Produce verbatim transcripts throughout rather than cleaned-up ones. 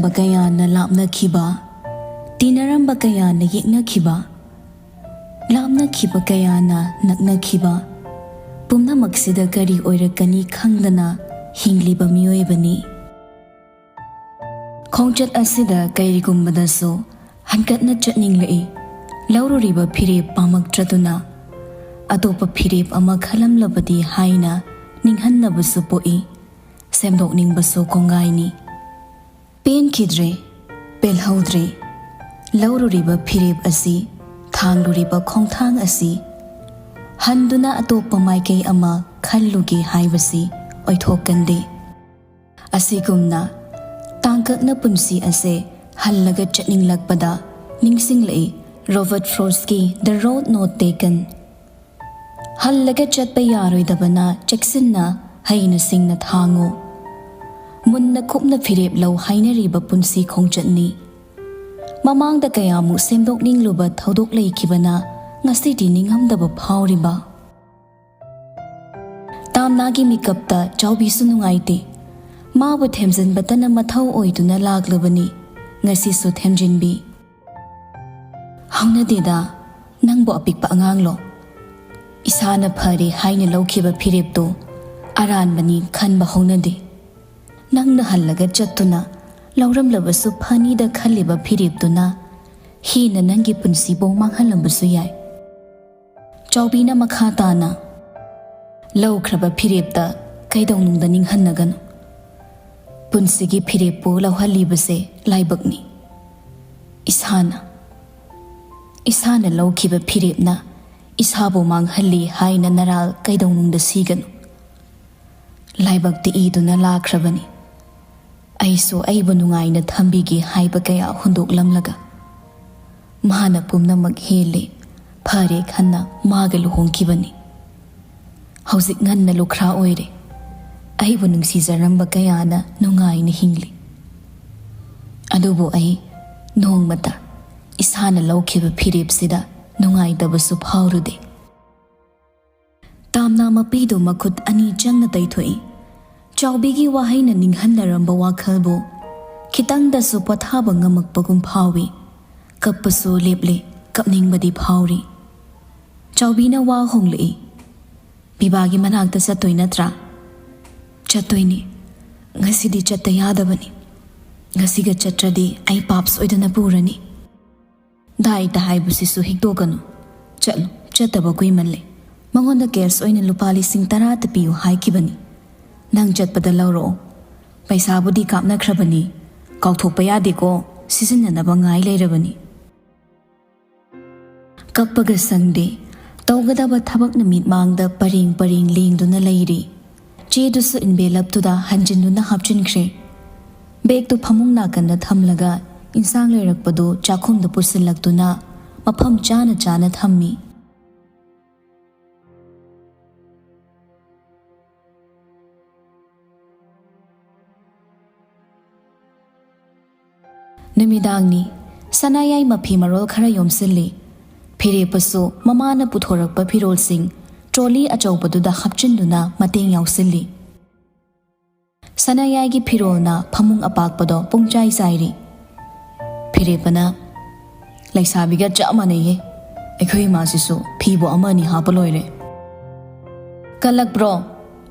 ꯀꯌꯥꯅ ꯂꯥꯞꯅꯈꯤꯕ, ꯇꯤꯟꯅꯔꯝꯕ ꯀꯌꯥꯅ ꯌꯦꯛꯅꯈꯤꯕ, ꯂꯥꯞꯅꯈꯤꯕ ꯀꯌꯥꯅ ꯅꯛꯅꯈꯤꯕ, ꯄꯨꯝꯅꯃꯛꯁꯤꯗ ꯀꯔꯤ ꯑꯣꯏꯔꯛꯀꯅꯤ ꯈꯪꯗꯅ ꯍꯤꯡꯂꯤꯕ ꯃꯤꯑꯣꯏꯕꯅꯤ꯫ ꯈꯣꯡꯆꯠ ꯑꯁꯤꯗ ꯀꯔꯤꯒꯨꯝꯕꯗꯁꯨ ꯍꯟꯀꯠꯅ ꯆꯠꯅꯤꯡꯂꯛꯏ꯫ ꯂꯧꯔꯨꯔꯤꯕ ꯐꯤꯔꯦꯞ ꯄꯥꯝꯃꯛꯇ꯭ꯔꯗꯨꯅ ꯑꯇꯣꯞꯄ ꯐꯤꯔꯦꯞ ꯑꯃ ꯈꯜꯂꯝꯂꯕꯗꯤ ꯍꯥꯏꯅ ꯅꯤꯡꯍꯟꯅꯕꯁꯨ ꯄꯣꯛꯏ꯫ ꯁꯦꯝꯗꯣꯛꯅꯤꯡꯕꯁꯨ ꯀꯣꯡꯒꯥꯏꯅꯤ꯫ ꯄꯦꯟꯈꯤꯗ꯭ꯔꯦ, ꯄꯦꯜꯍꯧꯗ꯭ꯔꯦ꯫ ꯂꯧꯔꯨꯔꯤꯕ ꯐꯤꯔꯦꯞ ꯑꯁꯤ, ꯊꯥꯡꯂꯨꯔꯤꯕ ꯈꯣꯡꯊꯥꯡ ꯑꯁꯤ ꯍꯟꯗꯨꯅ ꯑꯇꯣꯞꯄ ꯃꯥꯏꯀꯩ ꯑꯃ ꯈꯜꯂꯨꯒꯦ ꯍꯥꯏꯕꯁꯤ ꯑꯣꯏꯊꯣꯛꯀꯟꯗꯦ꯫ ꯑꯁꯤꯒꯨꯝꯅ ꯇꯥꯡꯀꯛꯅ ꯄꯨꯟꯁꯤ ꯑꯁꯦ ꯍꯜꯂꯒ ꯆꯠꯅꯤꯡꯂꯛꯄꯗ ꯅꯤꯡꯁꯤꯡꯂꯛꯏ Robert ꯐ꯭ꯔꯣꯁꯀꯤ The Road Not Taken꯫ ꯍꯜꯂꯒ ꯆꯠꯄ ꯌꯥꯔꯣꯏꯗꯕꯅ ꯆꯦꯛꯁꯤꯟꯅ ꯍꯩꯅ ꯁꯤꯡꯅ ꯊꯥꯡꯉꯨ꯫ ꯃꯨꯟꯅ ꯀꯨꯞꯅ ꯐꯤꯔꯦꯞ ꯂꯧ ꯍꯥꯏꯅꯔꯤꯕ ꯄꯨꯟꯁꯤ ꯈꯣꯡꯆꯠꯅꯤ꯫ ꯃꯃꯥꯡꯗ ꯀꯌꯥꯃꯨꯛ ꯁꯦꯝꯗꯣꯛꯅꯤꯡꯂꯨꯕ ꯊꯧꯗꯣꯛ ꯂꯩꯈꯤꯕꯅ ꯉꯁꯤꯗꯤ ꯅꯤꯡꯉꯝꯗꯕ ꯐꯥꯎꯔꯤꯕ? ꯇꯥꯝꯅꯥꯒꯤ ꯃꯤꯀꯞꯇ ꯆꯥꯎꯕꯤꯁꯨ ꯅꯨꯡꯉꯥꯏꯇꯦ꯫ ꯃꯥꯕꯨ ꯊꯦꯝꯖꯤꯟꯕꯇꯅ ꯃꯊꯧ ꯑꯣꯏꯗꯨꯅ ꯂꯥꯛꯂꯕꯅꯤ꯫ ꯉꯁꯤꯁꯨ ꯊꯦꯝꯖꯤꯟꯕꯤ꯫ ꯍꯧꯅꯗꯦꯗ, ꯅꯪꯕꯨ ꯑꯄꯤꯛꯄ ꯑꯉꯥꯡꯂꯣ? ꯏꯁꯥꯅ ꯐꯔꯦ ꯍꯥꯏꯅ ꯂꯧꯈꯤꯕ ꯐꯤꯔꯦꯞꯇꯨ ꯑꯔꯥꯟꯕꯅꯤ ꯈꯟꯕ ꯍꯧꯅꯗꯦ꯫ ꯅꯪꯅ ꯍꯜꯂꯒ ꯆꯠꯇꯨꯅ ꯂꯧꯔꯝꯂꯕꯁꯨ ꯐꯅꯤꯗ ꯈꯜꯂꯤꯕ ꯐꯤꯔꯦꯞꯇꯨꯅ ꯍꯦꯟꯅ ꯅꯪꯒꯤ ꯄꯨꯟꯁꯤꯕꯨ ꯃꯥꯡꯍꯜꯂꯝꯕꯁꯨ ꯌꯥꯏ꯫ ꯆꯥꯎꯕꯤꯅ ꯃꯈꯥ ꯇꯥꯅ, ꯂꯧꯈ꯭ꯔꯕ ꯐꯤꯔꯦꯞꯇ ꯀꯩꯗꯧꯅꯨꯡꯗ ꯅꯤꯡꯍꯟꯅꯒꯅꯨ꯫ ꯄꯨꯟꯁꯤꯒꯤ ꯐꯤꯔꯦꯞꯄꯨ ꯂꯧꯍꯜꯂꯤꯕꯁꯦ ꯂꯥꯏꯕꯛꯅꯤ꯫ ꯏꯁꯥꯅ, ꯏꯁꯥꯅ ꯂꯧꯈꯤꯕ ꯐꯤꯔꯦꯞꯅ ꯏꯁꯥꯕꯨ ꯃꯥꯡꯍꯜꯂꯤ ꯍꯥꯏꯅ ꯅꯔꯥꯜ ꯀꯩꯗꯧꯅꯨꯡꯗ ꯁꯤꯒꯅꯨ꯫ ꯂꯥꯏꯕꯛꯇ ꯏꯗꯨꯅ ꯂꯥꯛꯈ꯭ꯔꯕꯅꯤ꯫ ꯑꯩꯁꯨ ꯑꯩꯕꯨ ꯅꯨꯡꯉꯥꯏꯅ ꯊꯝꯕꯤꯒꯦ ꯍꯥꯏꯕ ꯀꯌꯥ ꯍꯨꯟꯗꯣꯛꯂꯝꯂꯒ, ꯃꯥꯅ ꯄꯨꯝꯅꯃꯛ ꯍꯦꯜꯂꯦ, ꯐꯔꯦ ꯈꯟꯅ ꯃꯥꯒ ꯂꯨꯍꯣꯡꯈꯤꯕꯅꯤ꯫ ꯍꯧꯖꯤꯛ ꯉꯟꯅ ꯂꯨꯈ꯭ꯔꯥ ꯑꯣꯏꯔꯦ꯫ ꯑꯩꯕꯨ ꯅꯨꯡꯁꯤꯖꯔꯝꯕ ꯀꯌꯥꯅ ꯅꯨꯡꯉꯥꯏꯅ ꯍꯤꯡꯂꯤ꯫ ꯑꯗꯨꯕꯨ ꯑꯩ ꯅꯣꯡꯃꯇ ꯏꯁꯥꯅ ꯂꯧꯈꯤꯕ ꯐꯤꯔꯦꯞꯁꯤꯗ ꯅꯨꯡꯉꯥꯏꯇꯕꯁꯨ ꯐꯥꯎꯔꯨꯗꯦ꯫ ꯇꯥꯝꯅꯥ ꯃꯄꯤꯗꯨ ꯃꯈꯨꯠ ꯑꯅꯤ ꯆꯪꯅ ꯇꯩꯊꯣꯛꯏ꯫ ꯆꯥꯎꯕꯤꯒꯤ ꯋꯥꯍꯩꯅ ꯅꯤꯡꯍꯟꯅꯔꯝꯕ ꯋꯥꯈꯜꯕꯨ ꯈꯤꯇꯪꯗꯁꯨ ꯄꯣꯊꯥꯕ ꯉꯝꯃꯛꯄꯒꯨꯝ ꯐꯥꯎꯏ꯫ ꯀꯞꯄꯁꯨ ꯂꯦꯞꯂꯦ, ꯀꯞꯅꯤꯡꯕꯗꯤ ꯐꯥꯎꯔꯤ꯫ ꯆꯥꯎꯕꯤꯅ ꯋꯥ ꯍꯣꯡꯂꯛꯏ꯫ "ꯕꯤꯕꯥꯒꯤ ꯃꯅꯥꯛꯇ ꯆꯠꯇꯣꯏ ꯅꯠꯇ꯭ꯔꯥ?" "ꯆꯠꯇꯣꯏꯅꯤ꯫ ꯉꯁꯤꯗꯤ ꯆꯠꯇ ꯌꯥꯗꯕꯅꯤ꯫ ꯉꯁꯤꯒ ꯆꯠꯇ꯭ꯔꯗꯤ ꯑꯩ ꯄꯥꯞ ꯁꯣꯏꯗꯅ ꯄꯨꯔꯅꯤ꯫" ꯗꯥꯏꯇ ꯍꯥꯏꯕꯁꯤꯁꯨ ꯍꯤꯛꯇꯣꯛꯀꯅꯨ꯫ ꯆꯠꯂꯨ, ꯆꯠꯇꯕ ꯀꯨꯏꯃꯜꯂꯦ꯫ ꯃꯉꯣꯟꯗ ꯀꯦꯁ ꯑꯣꯏꯅ ꯂꯨꯄꯥ ꯂꯤꯁꯤꯡ ꯇꯔꯥꯇ ꯄꯤꯌꯨ ꯍꯥꯏꯈꯤꯕꯅꯤ꯫ ꯅꯪ ꯆꯠꯄꯗ ꯂꯧꯔꯛꯑꯣ꯫ ꯄꯩꯁꯥꯕꯨꯗꯤ ꯀꯥꯞꯅꯈ꯭ꯔꯕꯅꯤ꯫ ꯀꯥꯎꯊꯣꯛꯄ ꯌꯥꯗꯦꯀꯣ, ꯁꯤꯖꯤꯟꯅꯅꯕ ꯉꯥꯏ ꯂꯩꯔꯕꯅꯤ꯫ ꯀꯞꯄꯒ ꯁꯪꯗꯦ꯫ ꯇꯧꯒꯗꯕ ꯊꯕꯛꯅ ꯃꯤꯠꯃꯥꯡꯗ ꯄꯔꯦꯡ ꯄꯔꯦꯡ ꯂꯦꯡꯗꯨꯅ ꯂꯩꯔꯤ꯫ ꯆꯦꯗꯨꯁꯨ ꯏꯟꯚꯦꯂꯞꯇꯨꯗ ꯍꯟꯖꯤꯟꯗꯨꯅ ꯍꯥꯞꯆꯤꯟꯈ꯭ꯔꯦ꯫ ꯕꯦꯒꯇꯨ ꯐꯃꯨꯡ ꯅꯥꯀꯟꯗ ꯊꯝꯂꯒ ꯏꯟꯁꯥꯡ ꯂꯩꯔꯛꯄꯗꯨ ꯆꯥꯛꯈꯨꯝꯗ ꯄꯨꯁꯤꯜꯂꯛꯇꯨꯅ ꯃꯐꯝ ꯆꯥꯅ ꯆꯥꯅ ꯊꯝꯃꯤ꯫ ꯅꯨꯃꯤꯗꯥꯡꯅꯤ꯫ ꯁꯅꯥꯌꯥꯏ ꯃꯐꯤ ꯃꯔꯣꯜ ꯈꯔ ꯌꯣꯝꯁꯤꯜꯂꯤ꯫ ꯐꯤꯔꯦꯞꯄꯁꯨ ꯃꯃꯥꯅ ꯄꯨꯊꯣꯔꯛꯄ ꯐꯤꯔꯣꯜꯁꯤꯡ ꯇ꯭ꯔꯣꯂꯤ ꯑꯆꯧꯕꯗꯨꯗ ꯍꯥꯞꯆꯤꯟꯗꯨꯅ ꯃꯇꯦꯡ ꯌꯥꯎꯁꯤꯜꯂꯤ꯫ ꯁꯅꯥꯌꯥꯏꯒꯤ ꯐꯤꯔꯣꯜꯅ ꯐꯃꯨꯡ ꯑꯄꯥꯛꯄꯗꯣ ꯄꯨꯡꯆꯥꯏ ꯆꯥꯏꯔꯤ꯫ ꯐꯤꯔꯦꯞꯄꯅ, "ꯂꯩꯁꯥꯕꯤꯒ ꯆꯞ ꯃꯥꯟꯅꯩꯌꯦ꯫ ꯑꯩꯈꯣꯏ ꯏꯃꯥꯁꯤꯁꯨ ꯐꯤꯕꯨ ꯑꯃ ꯑꯅꯤ ꯍꯥꯞꯄ ꯂꯣꯏꯔꯦ꯫" "ꯀꯜꯂꯛꯄ꯭ꯔꯣ?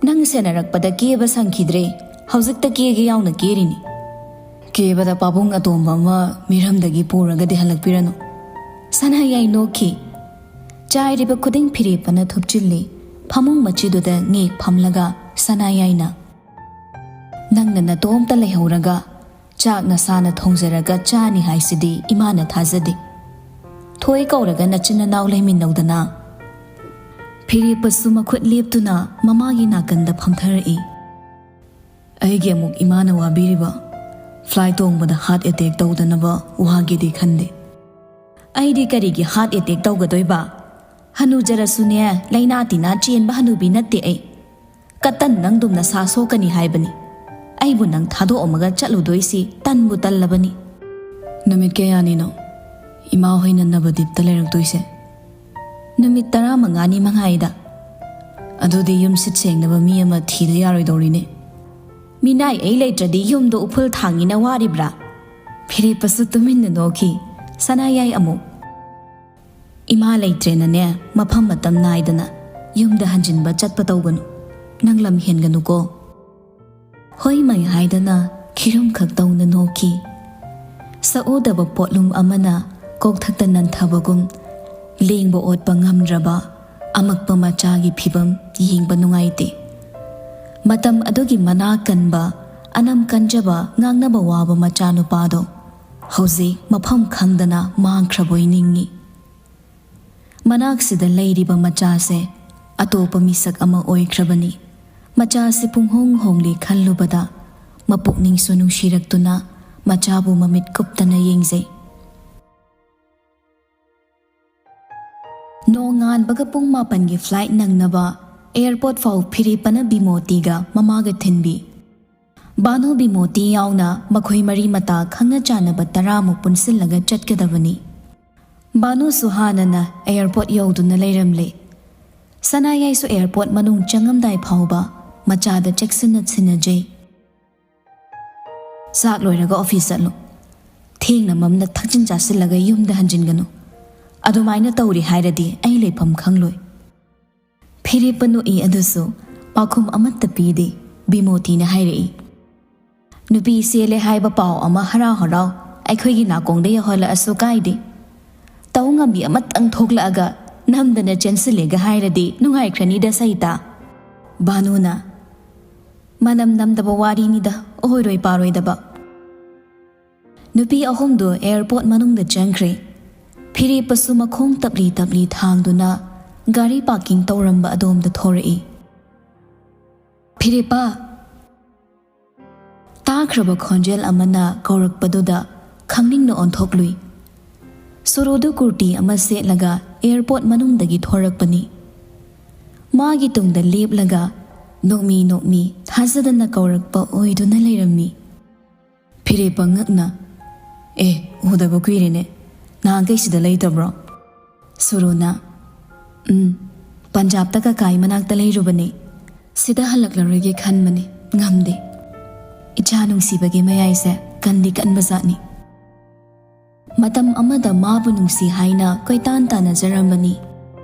ꯅꯪ ꯁꯦꯟꯅꯔꯛꯄꯗ ꯀꯦꯕ ꯁꯪꯈꯤꯗ꯭ꯔꯦ꯫ ꯍꯧꯖꯤꯛꯇ ꯀꯦꯒꯦ ꯌꯥꯎꯅ ꯀꯦꯔꯤꯅꯤ꯫" "ꯀꯦꯕꯗ ꯄꯥꯕꯨꯡ ꯑꯇꯣꯝꯕ ꯑꯃ ꯃꯤꯔꯝꯗꯒꯤ ꯄꯨꯔꯒꯗꯤ ꯍꯜꯂꯛꯄꯤꯔꯅꯨ꯫" ꯁꯅꯥꯌꯥꯏ ꯅꯣꯛꯈꯤ꯫ ꯆꯥꯏꯔꯤꯕ ꯈꯨꯗꯤꯡ ꯐꯤꯔꯦꯞꯄꯅ ꯊꯨꯞꯆꯤꯜꯂꯤ꯫ ꯐꯃꯨꯡ ꯃꯆꯤꯗꯨꯗ ꯉꯦꯛ ꯐꯝꯂꯒ ꯁꯅꯥꯌꯥꯏꯅ, "ꯅꯪꯅ ꯅꯇꯣꯝꯇ ꯂꯩꯍꯧꯔꯒ ꯆꯥꯛ ꯅꯁꯥꯅ ꯊꯣꯡꯖꯔꯒ ꯆꯥꯅꯤ ꯍꯥꯏꯁꯤꯗꯤ ꯏꯃꯥꯅ ꯊꯥꯖꯗꯦ꯫" ꯊꯣꯏ ꯀꯧꯔꯒ ꯅꯆꯤꯟ ꯅꯅꯥꯎ ꯂꯩꯃꯤꯟꯅꯧꯗꯅ꯫ ꯐꯤꯔꯦꯞꯄꯁꯨ ꯃꯈꯨꯠ ꯂꯦꯞꯇꯨꯅ ꯃꯃꯥꯒꯤ ꯅꯥꯀꯟꯗ ꯐꯝꯊꯔꯛꯏ꯫ "ꯑꯩꯒꯤ ꯑꯃꯨꯛ ꯏꯃꯥꯅ ꯋꯥꯕꯤꯔꯤꯕ꯫ ꯐ꯭ꯂꯥꯏꯠ ꯇꯣꯡꯕꯗ ꯍꯥꯔꯠ ꯑꯦꯇꯦꯛ ꯇꯧꯗꯅꯕ ꯋꯥꯒꯦꯗꯤ ꯈꯟꯗꯦ꯫" "ꯑꯩꯗꯤ ꯀꯔꯤꯒꯤ ꯍꯥꯔꯠ ꯑꯦꯇꯦꯛ ꯇꯧꯒꯗꯣꯏꯕ? ꯍꯅꯨꯖꯔꯁꯨꯅꯦ, ꯂꯩꯅꯥ ꯇꯤꯟꯅꯥ ꯆꯦꯟꯕ ꯍꯅꯨꯕꯤ ꯅꯠꯇꯦ ꯑꯩ꯫ ꯀꯇꯟ ꯅꯪꯗꯨꯝ ꯅꯁꯥ ꯁꯣꯛꯀꯅꯤ ꯍꯥꯏꯕꯅꯤ꯫ ꯑꯩꯕꯨ ꯅꯪ ꯊꯥꯗꯣꯛꯑꯝꯃꯒ ꯆꯠꯂꯨꯗꯣꯏꯁꯤ ꯇꯟꯕꯨ ꯇꯜꯂꯕꯅꯤ꯫" "ꯅꯨꯃꯤꯠ ꯀꯌꯥꯅꯤꯅꯣ ꯏꯃꯥ ꯍꯣꯏꯅ ꯅꯕꯗꯤꯞꯇ ꯂꯩꯔꯛꯇꯣꯏꯁꯦ?" "ꯅꯨꯃꯤꯠ ꯇꯔꯥꯃꯉꯥꯅꯤ ꯃꯉꯥꯏꯗ꯫" "ꯑꯗꯨꯗꯤ ꯌꯨꯝ ꯁꯤꯠ ꯁꯦꯡꯅꯕ ꯃꯤ ꯑꯃ ꯊꯤꯗ ꯌꯥꯔꯣꯏꯗꯧꯔꯤꯅꯦ꯫" ꯃꯤꯅꯥꯏ ꯑꯩ ꯂꯩꯇ꯭ꯔꯗꯤ ꯌꯨꯝꯗꯣ ꯎꯐꯨꯜ ꯊꯥꯡꯉꯤꯅ ꯋꯥꯔꯤꯕ꯭ꯔꯥ? ꯐꯤꯔꯦꯞꯄꯁꯨ ꯇꯨꯃꯤꯟꯅ ꯅꯣꯛꯈꯤ꯫ ꯁꯅꯥꯌꯥꯏ ꯑꯃꯨꯛ, "ꯏꯃꯥ ꯂꯩꯇ꯭ꯔꯦꯅꯅꯦ, ꯃꯐꯝ ꯃꯇꯝ ꯅꯥꯏꯗꯅ ꯌꯨꯝꯗ ꯍꯟꯖꯤꯟꯕ ꯆꯠꯄ ꯇꯧꯒꯅꯨ꯫ ꯅꯪ ꯂꯝ ꯍꯦꯟꯒꯅꯨꯀꯣ"꯫ ꯍꯣꯏ ꯃꯥꯏ ꯍꯥꯏꯗꯅ ꯈꯤꯔꯨꯝꯈꯛ ꯇꯧꯅ ꯅꯣꯛꯈꯤ꯫ ꯁꯛꯎꯗꯕ ꯄꯣꯠꯂꯨꯝ ꯑꯃꯅ ꯀꯣꯛꯊꯛꯇ ꯅꯟꯊꯕꯒꯨꯝ, ꯂꯦꯡꯕ ꯑꯣꯠꯄ ꯉꯝꯗ꯭ꯔꯕ ꯑꯃꯛꯄ ꯃꯆꯥꯒꯤ ꯐꯤꯕꯝ ꯌꯦꯡꯕ ꯅꯨꯡꯉꯥꯏꯇꯦ꯫ ꯃꯇꯝ ꯑꯗꯨꯒꯤ ꯃꯅꯥ ꯀꯟꯕ, ꯑꯅꯝ ꯀꯟꯖꯕ, ꯉꯥꯡꯅꯕ ꯋꯥꯕ ꯃꯆꯥꯅꯨꯄꯥꯗꯣ ꯍꯧꯖꯤꯛ ꯃꯐꯝ ꯈꯪꯗꯅ ꯃꯥꯡꯈ꯭ꯔꯕꯣꯏ ꯅꯤꯡꯏ꯫ ꯃꯅꯥꯛꯁꯤꯗ ꯂꯩꯔꯤꯕ ꯃꯆꯥꯁꯦ ꯑꯇꯣꯞꯄ ꯃꯤꯁꯛ ꯑꯃ ꯑꯣꯏꯈ꯭ꯔꯕꯅꯤ꯫ ꯃꯆꯥꯁꯤ ꯄꯨꯡꯍꯣꯡ ꯍꯣꯡꯂꯤ ꯈꯜꯂꯨꯕꯗ ꯃꯄꯨꯛꯅꯤꯡꯁꯨ ꯅꯨꯡꯁꯤꯔꯛꯇꯨꯅ ꯃꯆꯥꯕꯨ ꯃꯃꯤꯠ ꯀꯨꯞꯇꯅ ꯌꯦꯡꯖꯩ꯫ ꯅꯣꯡꯉꯥꯟꯕꯒ ꯄꯨꯡ ꯃꯥꯄꯟꯒꯤ flight ꯅꯪꯅꯕ airport ꯐꯥꯎ ꯐꯤꯔꯦꯞꯄꯅ ꯕꯤꯃꯣꯇꯤꯒ ꯃꯃꯥꯒ ꯊꯤꯟꯕꯤ꯫ ꯕꯥꯅꯨ ꯕꯤꯃꯣꯇꯤ ꯌꯥꯎꯅ ꯃꯈꯣꯏ ꯃꯔꯤ ꯃꯇꯥ ꯈꯪꯅ ꯆꯥꯟꯅꯕ ꯇꯔꯥꯃꯨꯛ ꯄꯨꯟꯁꯤꯜꯂꯒ ꯆꯠꯀꯗꯕꯅꯤ꯫ ꯕꯥꯅꯨꯁꯨ ꯍꯥꯟꯅꯅ airport ꯌꯧꯗꯨꯅ ꯂꯩꯔꯝꯂꯦ꯫ ꯁꯅꯥꯌꯥꯏꯁꯨ airport ꯃꯅꯨꯡ ꯆꯪꯉꯝꯗꯥꯏ ꯐꯥꯎꯕ ꯃꯆꯥꯗ ꯆꯦꯛꯁꯤꯟꯅ ꯁꯤꯟꯅꯖꯩ꯫ "ꯆꯥꯛ ꯂꯣꯏꯔꯒ office ꯆꯠꯂꯨ꯫ ꯊꯦꯡꯅ ꯃꯝꯅ ꯊꯛꯆꯤꯟ ꯆꯥꯁꯤꯜꯂꯒ ꯌꯨꯝꯗ ꯍꯟꯖꯤꯟꯒꯅꯨ꯫ ꯑꯗꯨꯃꯥꯏꯅ ꯇꯧꯔꯦ ꯍꯥꯏꯔꯗꯤ ꯑꯩ ꯂꯩꯐꯝ ꯈꯪꯂꯣꯏ"꯫ ꯐꯤꯔꯦꯞꯄ ꯅꯣꯛꯏ ꯑꯗꯨꯁꯨ ꯄꯥꯎꯈꯨꯝ ꯑꯃꯠꯇ ꯄꯤꯗꯦ꯫ ꯕꯤꯃꯣꯇꯤꯅ ꯍꯥꯏꯔꯛꯏ, "ꯅꯨꯄꯤ ꯆꯦꯜꯂꯦ ꯍꯥꯏꯕ ꯄꯥꯎ ꯑꯃ ꯍꯔꯥꯎ ꯍꯔꯥꯎ ꯑꯩꯈꯣꯏꯒꯤ ꯅꯥꯀꯣꯡꯗ ꯌꯧꯍꯜꯂꯛꯑꯁꯨ ꯀꯥꯏꯗꯦ꯫ ꯇꯧ ꯉꯝꯕꯤ ꯑꯃꯇꯪ ꯊꯣꯛꯂꯛꯑꯒ ꯅꯝꯗꯅ ꯆꯦꯟꯁꯤꯜꯂꯦꯒ ꯍꯥꯏꯔꯗꯤ ꯅꯨꯡꯉꯥꯏꯈ꯭ꯔꯅꯤꯗ ꯁꯩꯇꯥ"꯫ ꯕꯥꯅꯨꯅ, "ꯃꯅꯝ ꯅꯝꯗꯕ ꯋꯥꯔꯤꯅꯤꯗ, ꯑꯣꯏꯔꯣꯏ ꯄꯥꯔꯣꯏꯗꯕ"꯫ ꯅꯨꯄꯤ ꯑꯍꯨꯝꯗꯨ airport ꯃꯅꯨꯡꯗ ꯆꯪꯈ꯭ꯔꯦ꯫ ꯐꯤꯔꯦꯞꯄꯁꯨ ꯃꯈꯣꯡ ꯇꯞꯂꯤ ꯇꯞꯂꯤ ꯊꯥꯡꯗꯨꯅ ꯒꯥꯔꯤ parking ꯇꯧꯔꯝꯕ ꯑꯗꯣꯝꯗ ꯊꯣꯔꯛꯏ꯫ "ꯐꯤꯔꯦꯞꯄ!" ꯇꯥꯈ꯭ꯔꯕ ꯈꯣꯟꯖꯦꯜ ꯑꯃꯅ ꯀꯧꯔꯛꯄꯗꯨꯗ ꯈꯪꯅꯤꯡꯅ ꯑꯣꯟꯊꯣꯛꯂꯨꯏ꯫ ꯁꯨꯔꯨꯗꯨ ꯀꯨꯔꯇꯤ ꯑꯃ ꯁꯦꯠꯂꯒ airport ꯃꯅꯨꯡꯗꯒꯤ ꯊꯣꯔꯛꯄꯅꯤ꯫ ꯃꯥꯒꯤ ꯇꯨꯡꯗ ꯂꯦꯞꯂꯒ ꯅꯣꯛꯃꯤ ꯅꯣꯛꯃꯤ ꯊꯥꯖꯗꯅ ꯀꯧꯔꯛꯄ ꯑꯣꯏꯗꯨꯅ ꯂꯩꯔꯝꯃꯤ꯫ ꯐꯤꯔꯦꯞꯄ ꯉꯛꯅ, "ꯑꯦ, ꯎꯗꯕ ꯀꯨꯏꯔꯦꯅꯦ꯫ ꯅꯍꯥꯟꯈꯩ ꯁꯤꯗ ꯂꯩꯇꯕ꯭ꯔꯣ?" ꯁꯨꯔꯨꯅ, "ꯎꯝ, ꯄꯟꯖꯥꯕꯇ ꯀꯀꯥꯏ ꯃꯅꯥꯛꯇ ꯂꯩꯔꯨꯕꯅꯦ꯫ ꯁꯤꯗ ꯍꯜꯂꯛꯂꯔꯣꯏꯒꯦ ꯈꯟꯕꯅꯦ, ꯉꯝꯗꯦ"꯫ ꯏꯆꯥ ꯅꯨꯡꯁꯤꯕꯒꯤ ꯃꯌꯥꯏꯁꯦ ꯀꯟꯗꯤ ꯀꯟꯕꯖꯥꯠꯅꯤ꯫ ꯃꯇꯝ ꯑꯃꯗ ꯃꯥꯕꯨ ꯅꯨꯡꯁꯤ ꯍꯥꯏꯅ ꯀꯣꯏꯇꯥꯟ ꯇꯥꯟꯅꯖꯔꯝꯕꯅꯤ꯫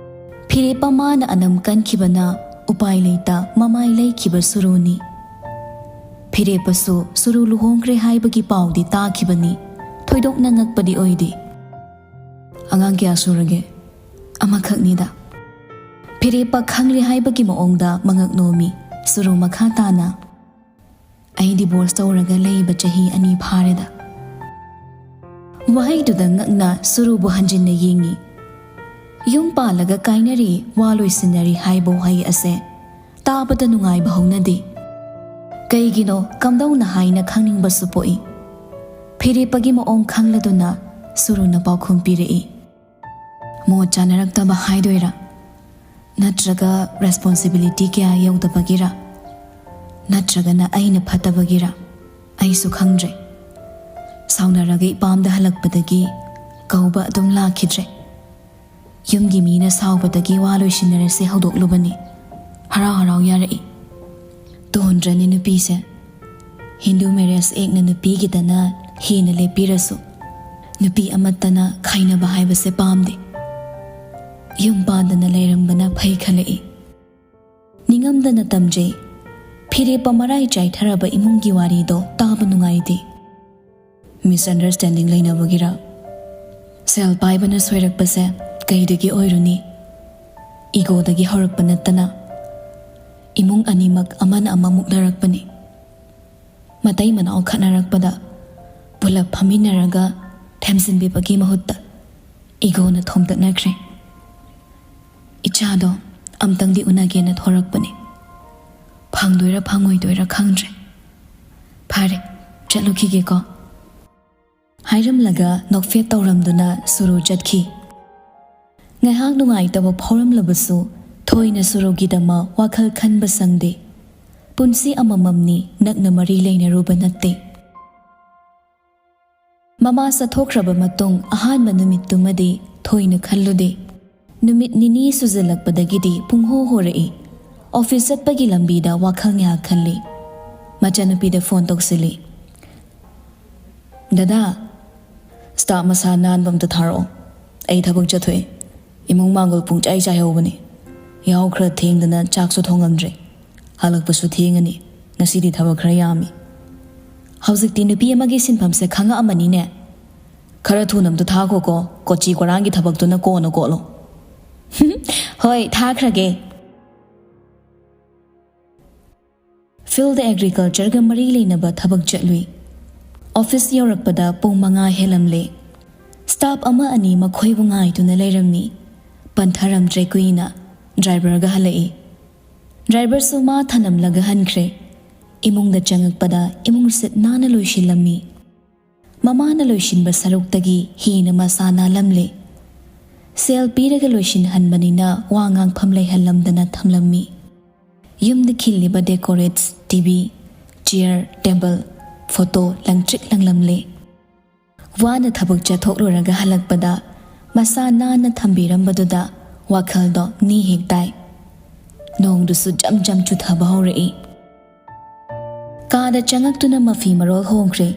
ꯐꯤꯔꯦꯞꯄ ꯃꯥꯅ ꯑꯅꯝ ꯀꯟꯈꯤꯕꯅ ꯎꯄꯥꯏ ꯂꯩꯇ ꯃꯃꯥꯏ ꯂꯩꯈꯤꯕ ꯁꯨꯔꯨꯅꯤ꯫ ꯐꯤꯔꯦꯞꯄꯁꯨ ꯁꯨꯔꯨ ꯂꯨꯍꯣꯡꯈ꯭ꯔꯦ ꯍꯥꯏꯕꯒꯤ ꯄꯥꯎꯗꯤ ꯇꯥꯈꯤꯕꯅꯤ꯫ ꯊꯣꯏꯗꯣꯛꯅ ꯉꯛꯄꯗꯤ ꯑꯣꯏꯗꯦ꯫ "ꯑꯉꯥꯡ ꯀꯌꯥ ꯁꯨꯔꯒꯦ?" "ꯑꯃꯈꯛꯅꯤꯗ꯫" ꯐꯤꯔꯦꯞꯄ ꯈꯪꯂꯦ ꯍꯥꯏꯕꯒꯤ ꯃꯑꯣꯡꯗ ꯃꯉꯛ ꯅꯣꯝꯃꯤ꯫ ꯁꯨꯔꯨ ꯃꯈꯥ ꯇꯥꯅ, "ꯑꯩ ꯗꯤꯚꯣꯔꯁ ꯇꯧꯔꯒ ꯂꯩꯕ ꯆꯍꯤ ꯑꯅꯤ ꯐꯥꯔꯦꯗ꯫" ꯋꯥꯍꯩꯗꯨꯗ ꯉꯛꯅ ꯁꯨꯔꯨꯕꯨ ꯍꯟꯖꯤꯟꯅ ꯌꯦꯡꯉꯤ꯫ ꯌꯨꯝ ꯄꯥꯜꯂꯒ ꯀꯥꯏꯅꯔꯤ, ꯋꯥ ꯂꯣꯏꯁꯤꯟꯅꯔꯤ ꯍꯥꯏꯕ ꯋꯥꯍꯩ ꯑꯁꯦ ꯇꯥꯕꯗ ꯅꯨꯡꯉꯥꯏꯕ ꯍꯧꯅꯗꯦ꯫ ꯀꯩꯒꯤꯅꯣ ꯀꯝꯗꯧꯅ ꯍꯥꯏꯅ ꯈꯪꯅꯤꯡꯕꯁꯨ ꯄꯣꯛꯏ꯫ ꯐꯤꯔꯦꯞꯄꯒꯤ ꯃꯑꯣꯡ ꯈꯪꯂꯗꯨꯅ ꯁꯨꯔꯨꯅ ꯄꯥꯎꯈꯨꯝ ꯄꯤꯔꯛꯏ꯫ ꯃꯣꯠ ꯆꯥꯅꯔꯛꯇꯕ ꯍꯥꯏꯗꯣꯏꯔꯥ? ꯅꯠꯇ꯭ꯔꯒ ꯔꯦꯁꯄꯣꯟꯁꯤꯕꯤꯂꯤꯇꯤ ꯀꯌꯥ ꯌꯧꯗꯕꯒꯤꯔꯥ? ꯅꯠꯇ꯭ꯔꯒꯅ ꯑꯩꯅ ꯐꯠꯇꯕꯒꯤꯔꯥ? ꯑꯩꯁꯨ ꯈꯪꯗ꯭ꯔꯦ꯫ ꯁꯥꯎꯅꯔꯒ ꯏꯄꯥꯝꯗ ꯍꯜꯂꯛꯄꯗꯒꯤ ꯀꯧꯕ ꯑꯗꯨꯝ ꯂꯥꯛꯈꯤꯗ꯭ꯔꯦ꯫ ꯌꯨꯝꯒꯤ ꯃꯤꯅ ꯁꯥꯎꯕꯗꯒꯤ ꯋꯥ ꯂꯣꯏꯁꯤꯟꯅꯔꯁꯦ ꯍꯧꯗꯣꯛꯂꯨꯕꯅꯤ꯫ ꯍꯔꯥꯎ ꯍꯔꯥꯎ ꯌꯥꯔꯛꯏ꯫ ꯇꯣꯟꯗ꯭ꯔꯅꯤ ꯅꯨꯄꯤꯁꯦ꯫ ꯍꯤꯟꯗꯨ ꯃꯦꯔꯦꯖ ꯑꯦꯛꯅ ꯅꯨꯄꯤꯒꯤꯗꯅ ꯍꯦꯟꯅ ꯂꯦꯞꯄꯤꯔꯁꯨ, ꯅꯨꯄꯤ ꯑꯃꯠꯇꯅ ꯈꯥꯏꯅꯕ ꯍꯥꯏꯕꯁꯦ ꯄꯥꯝꯗꯦ꯫ ꯌꯨꯝ ꯄꯥꯟꯗꯅ ꯂꯩꯔꯝꯕꯅ ꯐꯩ ꯈꯜꯂꯛꯏ꯫ ꯅꯤꯡꯉꯝꯗꯅ ꯇꯝꯖꯩ꯫ ꯐꯤꯔꯦꯞꯄ ꯃꯔꯥꯏ ꯆꯥꯏꯊꯔꯕ ꯏꯃꯨꯡꯒꯤ ꯋꯥꯔꯤꯗꯣ ꯇꯥꯕ ꯅꯨꯡꯉꯥꯏꯇꯦ꯫ ꯃꯤꯁꯑꯟꯗꯔꯁꯇꯦꯟꯗꯤꯡ ꯂꯩꯅꯕꯒꯤꯔ? ꯁꯦꯜ ꯄꯥꯏꯕꯅ ꯁꯣꯏꯔꯛꯄꯁꯦ ꯀꯩꯗꯒꯤ ꯑꯣꯏꯔꯨꯅꯤ? ꯏꯒꯣꯗꯒꯤ ꯍꯧꯔꯛꯄ ꯅꯠꯇꯅ꯫ ꯏꯃꯨꯡ ꯑꯅꯤꯃꯛ ꯑꯃꯅ ꯑꯃ ꯃꯨꯛꯅꯔꯛꯄꯅꯤ꯫ ꯃꯇꯩ ꯃꯅꯥꯎ ꯈꯠꯅꯔꯛꯄꯗ ꯄꯨꯂꯞ ꯐꯝꯃꯤꯟꯅꯔꯒ ꯊꯦꯝꯖꯤꯟꯕꯤꯕꯒꯤ ꯃꯍꯨꯠꯇ ꯏꯒꯣꯅ ꯊꯣꯝꯇꯠꯅꯈ꯭ꯔꯦ꯫ ꯏꯆꯥꯗꯣ ꯑꯝꯇꯪꯗꯤ ꯎꯅꯒꯦꯅ ꯊꯣꯔꯛꯄꯅꯤ꯫ ꯐꯪꯗꯣꯏꯔꯥ ꯐꯪꯉꯣꯏꯗꯣꯏꯔꯥ ꯈꯪꯗ꯭ꯔꯦ꯫ ꯐꯔꯦ, ꯆꯠꯂꯨꯈꯤꯒꯦꯀꯣ꯫" ꯍꯥꯏꯔꯝꯂꯒ ꯅꯣꯛꯐꯦꯠ ꯇꯧꯔꯝꯗꯨꯅ ꯁꯨꯔꯨ ꯆꯠꯈꯤ꯫ ꯉꯥꯏꯍꯥꯛ ꯅꯨꯡꯉꯥꯏꯇꯕ ꯐꯥꯎꯔꯝꯂꯕꯁꯨ ꯊꯣꯏꯅ ꯁꯨꯔꯨꯒꯤꯗꯃꯛ ꯋꯥꯈꯜ ꯈꯟꯕ ꯁꯪꯗꯦ꯫ ꯄꯨꯟꯁꯤ ꯑꯃꯃꯝꯅꯤ, ꯅꯛꯅ ꯃꯔꯤ ꯂꯩꯅꯔꯨꯕ ꯅꯠꯇꯦ꯫ ꯃꯃꯥ ꯆꯠꯊꯣꯛꯈ꯭ꯔꯕ ꯃꯇꯨꯡ ꯑꯍꯥꯟꯕ ꯅꯨꯃꯤꯠꯇꯨꯃꯗꯤ ꯊꯣꯏꯅ ꯈꯜꯂꯨꯗꯦ꯫ ꯅꯨꯃꯤꯠ ꯅꯤꯅꯤ ꯁꯨꯖꯜꯂꯛꯄꯗꯒꯤꯗꯤ ꯄꯨꯡꯍꯣ ꯍꯣꯔꯛꯏ꯫ ꯑꯣꯐꯤꯁ ꯆꯠꯄꯒꯤ ꯂꯝꯕꯤꯗ ꯋꯥꯈꯜ ꯉꯥꯏꯍꯥꯛ ꯈꯜꯂꯤ꯫ ꯃꯆꯟꯅꯨꯄꯤꯗ ꯐꯣꯟ ꯇꯧꯁꯤꯜꯂꯤ꯫ "ꯗꯗꯥ, ꯁ꯭ꯇꯥꯐ ꯃꯁꯥ ꯅꯥꯟꯕ ꯑꯝꯇ ꯊꯥꯔꯛꯑꯣ꯫ ꯑꯩ ꯊꯕꯛ ꯆꯠꯊꯣꯛꯑꯦ꯫ ꯏꯃꯨꯡ ꯃꯥꯡꯒꯣꯜ ꯄꯨꯡꯆꯥꯏ ꯆꯥꯏꯍꯧꯕꯅꯤ꯫ ꯌꯥꯍꯧ ꯈꯔ ꯊꯦꯡꯗꯅ ꯆꯥꯛꯁꯨ ꯊꯣꯡꯉꯝꯗ꯭ꯔꯦ꯫ ꯍꯜꯂꯛꯄꯁꯨ ꯊꯦꯡꯉꯅꯤ꯫ ꯉꯁꯤꯗꯤ ꯊꯕꯛ ꯈꯔ ꯌꯥꯝꯃꯤ꯫" ꯍꯧꯖꯤꯛꯇꯤ ꯅꯨꯄꯤ ꯑꯃꯒꯤ ꯁꯤꯟꯐꯝꯁꯦ ꯈꯪꯉꯛꯑꯃꯅꯤꯅꯦ꯫ "ꯈꯔ ꯊꯨꯅ ꯑꯝꯇ ꯊꯥꯈꯣꯀꯣ, ꯀꯣꯆꯤ ꯀꯣꯔꯥꯡꯒꯤ ꯊꯕꯛꯇꯨꯅ ꯀꯣꯟꯅ ꯀꯣꯠꯂꯣ꯫" "ꯍꯣꯏ, ꯊꯥꯈ꯭ꯔꯒꯦ꯫" ꯐꯤꯜꯗ ꯑꯦꯒ꯭ꯔꯤꯀꯜꯆꯔꯒ ꯃꯔꯤ ꯂꯩꯅꯕ ꯊꯕꯛ ꯆꯠꯂꯨꯏ꯫ ꯑꯣꯐꯤꯁ ꯌꯧꯔꯛꯄꯗ ꯄꯨꯡ ꯃꯉꯥ ꯍꯦꯜꯂꯝꯂꯦ꯫ ꯁ꯭ꯇꯥꯐ ꯑꯃ ꯑꯅꯤ ꯃꯈꯣꯏꯕꯨ ꯉꯥꯏꯗꯨꯅ ꯂꯩꯔꯝꯃꯤ꯫ ꯄꯟꯊꯔꯝꯗ꯭ꯔꯦ ꯀꯨꯏꯅ꯫ ꯗ꯭ꯔꯥꯏꯚꯔꯒ ꯍꯜꯂꯛꯏ꯫ ꯗ꯭ꯔꯥꯏꯚꯔꯁꯨ ꯃꯥ ꯊꯅꯝꯂꯒ ꯍꯟꯈ꯭ꯔꯦ꯫ ꯏꯃꯨꯡꯗ ꯆꯪꯉꯛꯄꯗ ꯏꯃꯨꯡ ꯁꯤꯠ ꯅꯥꯟꯅ ꯂꯣꯏꯁꯤꯜꯂꯝꯃꯤ꯫ ꯃꯃꯥꯅ ꯂꯣꯏꯁꯤꯟꯕ ꯁꯔꯨꯛꯇꯒꯤ ꯍꯦꯟꯅ ꯃꯁꯥ ꯅꯥꯜꯂꯝꯂꯦ꯫ ꯁꯦꯜ ꯄꯤꯔꯒ ꯂꯣꯏꯁꯤꯟꯍꯟꯕꯅꯤꯅ ꯋꯥ ꯉꯥꯡꯐꯝ ꯂꯩꯍꯜꯂꯝꯗꯅ ꯊꯝꯂꯝꯃꯤ꯫ ꯌꯨꯝꯗ ꯈꯤꯜꯂꯤꯕ ꯗꯦꯀꯣꯔꯦꯠꯁ, ꯇꯤ ꯚꯤ, ꯆꯤꯌꯔ, ꯇꯦꯕꯜ, ꯐꯣꯇꯣ ꯂꯪꯇ꯭ꯔꯤꯛ ꯂꯪꯂꯝꯂꯦ꯫ ꯋꯥꯅ ꯊꯕꯛ ꯆꯠꯊꯣꯛꯂꯨꯔꯒ ꯍꯜꯂꯛꯄꯗ ꯃꯁꯥ ꯅꯥꯟꯅ ꯊꯝꯕꯤꯔꯝꯕꯗꯨꯗ ꯋꯥꯈꯜꯗꯣ ꯅꯤ ꯍꯦꯛ ꯇꯥꯏ꯫ ꯅꯣꯡꯗꯨꯁꯨ ꯖꯝ ꯖꯝ ꯆꯨꯊꯕ ꯍꯧꯔꯛꯏ꯫ ꯀꯥꯗ ꯆꯪꯉꯛꯇꯨꯅ ꯃꯐꯤ ꯃꯔꯣꯜ ꯍꯣꯡꯈ꯭ꯔꯦ꯫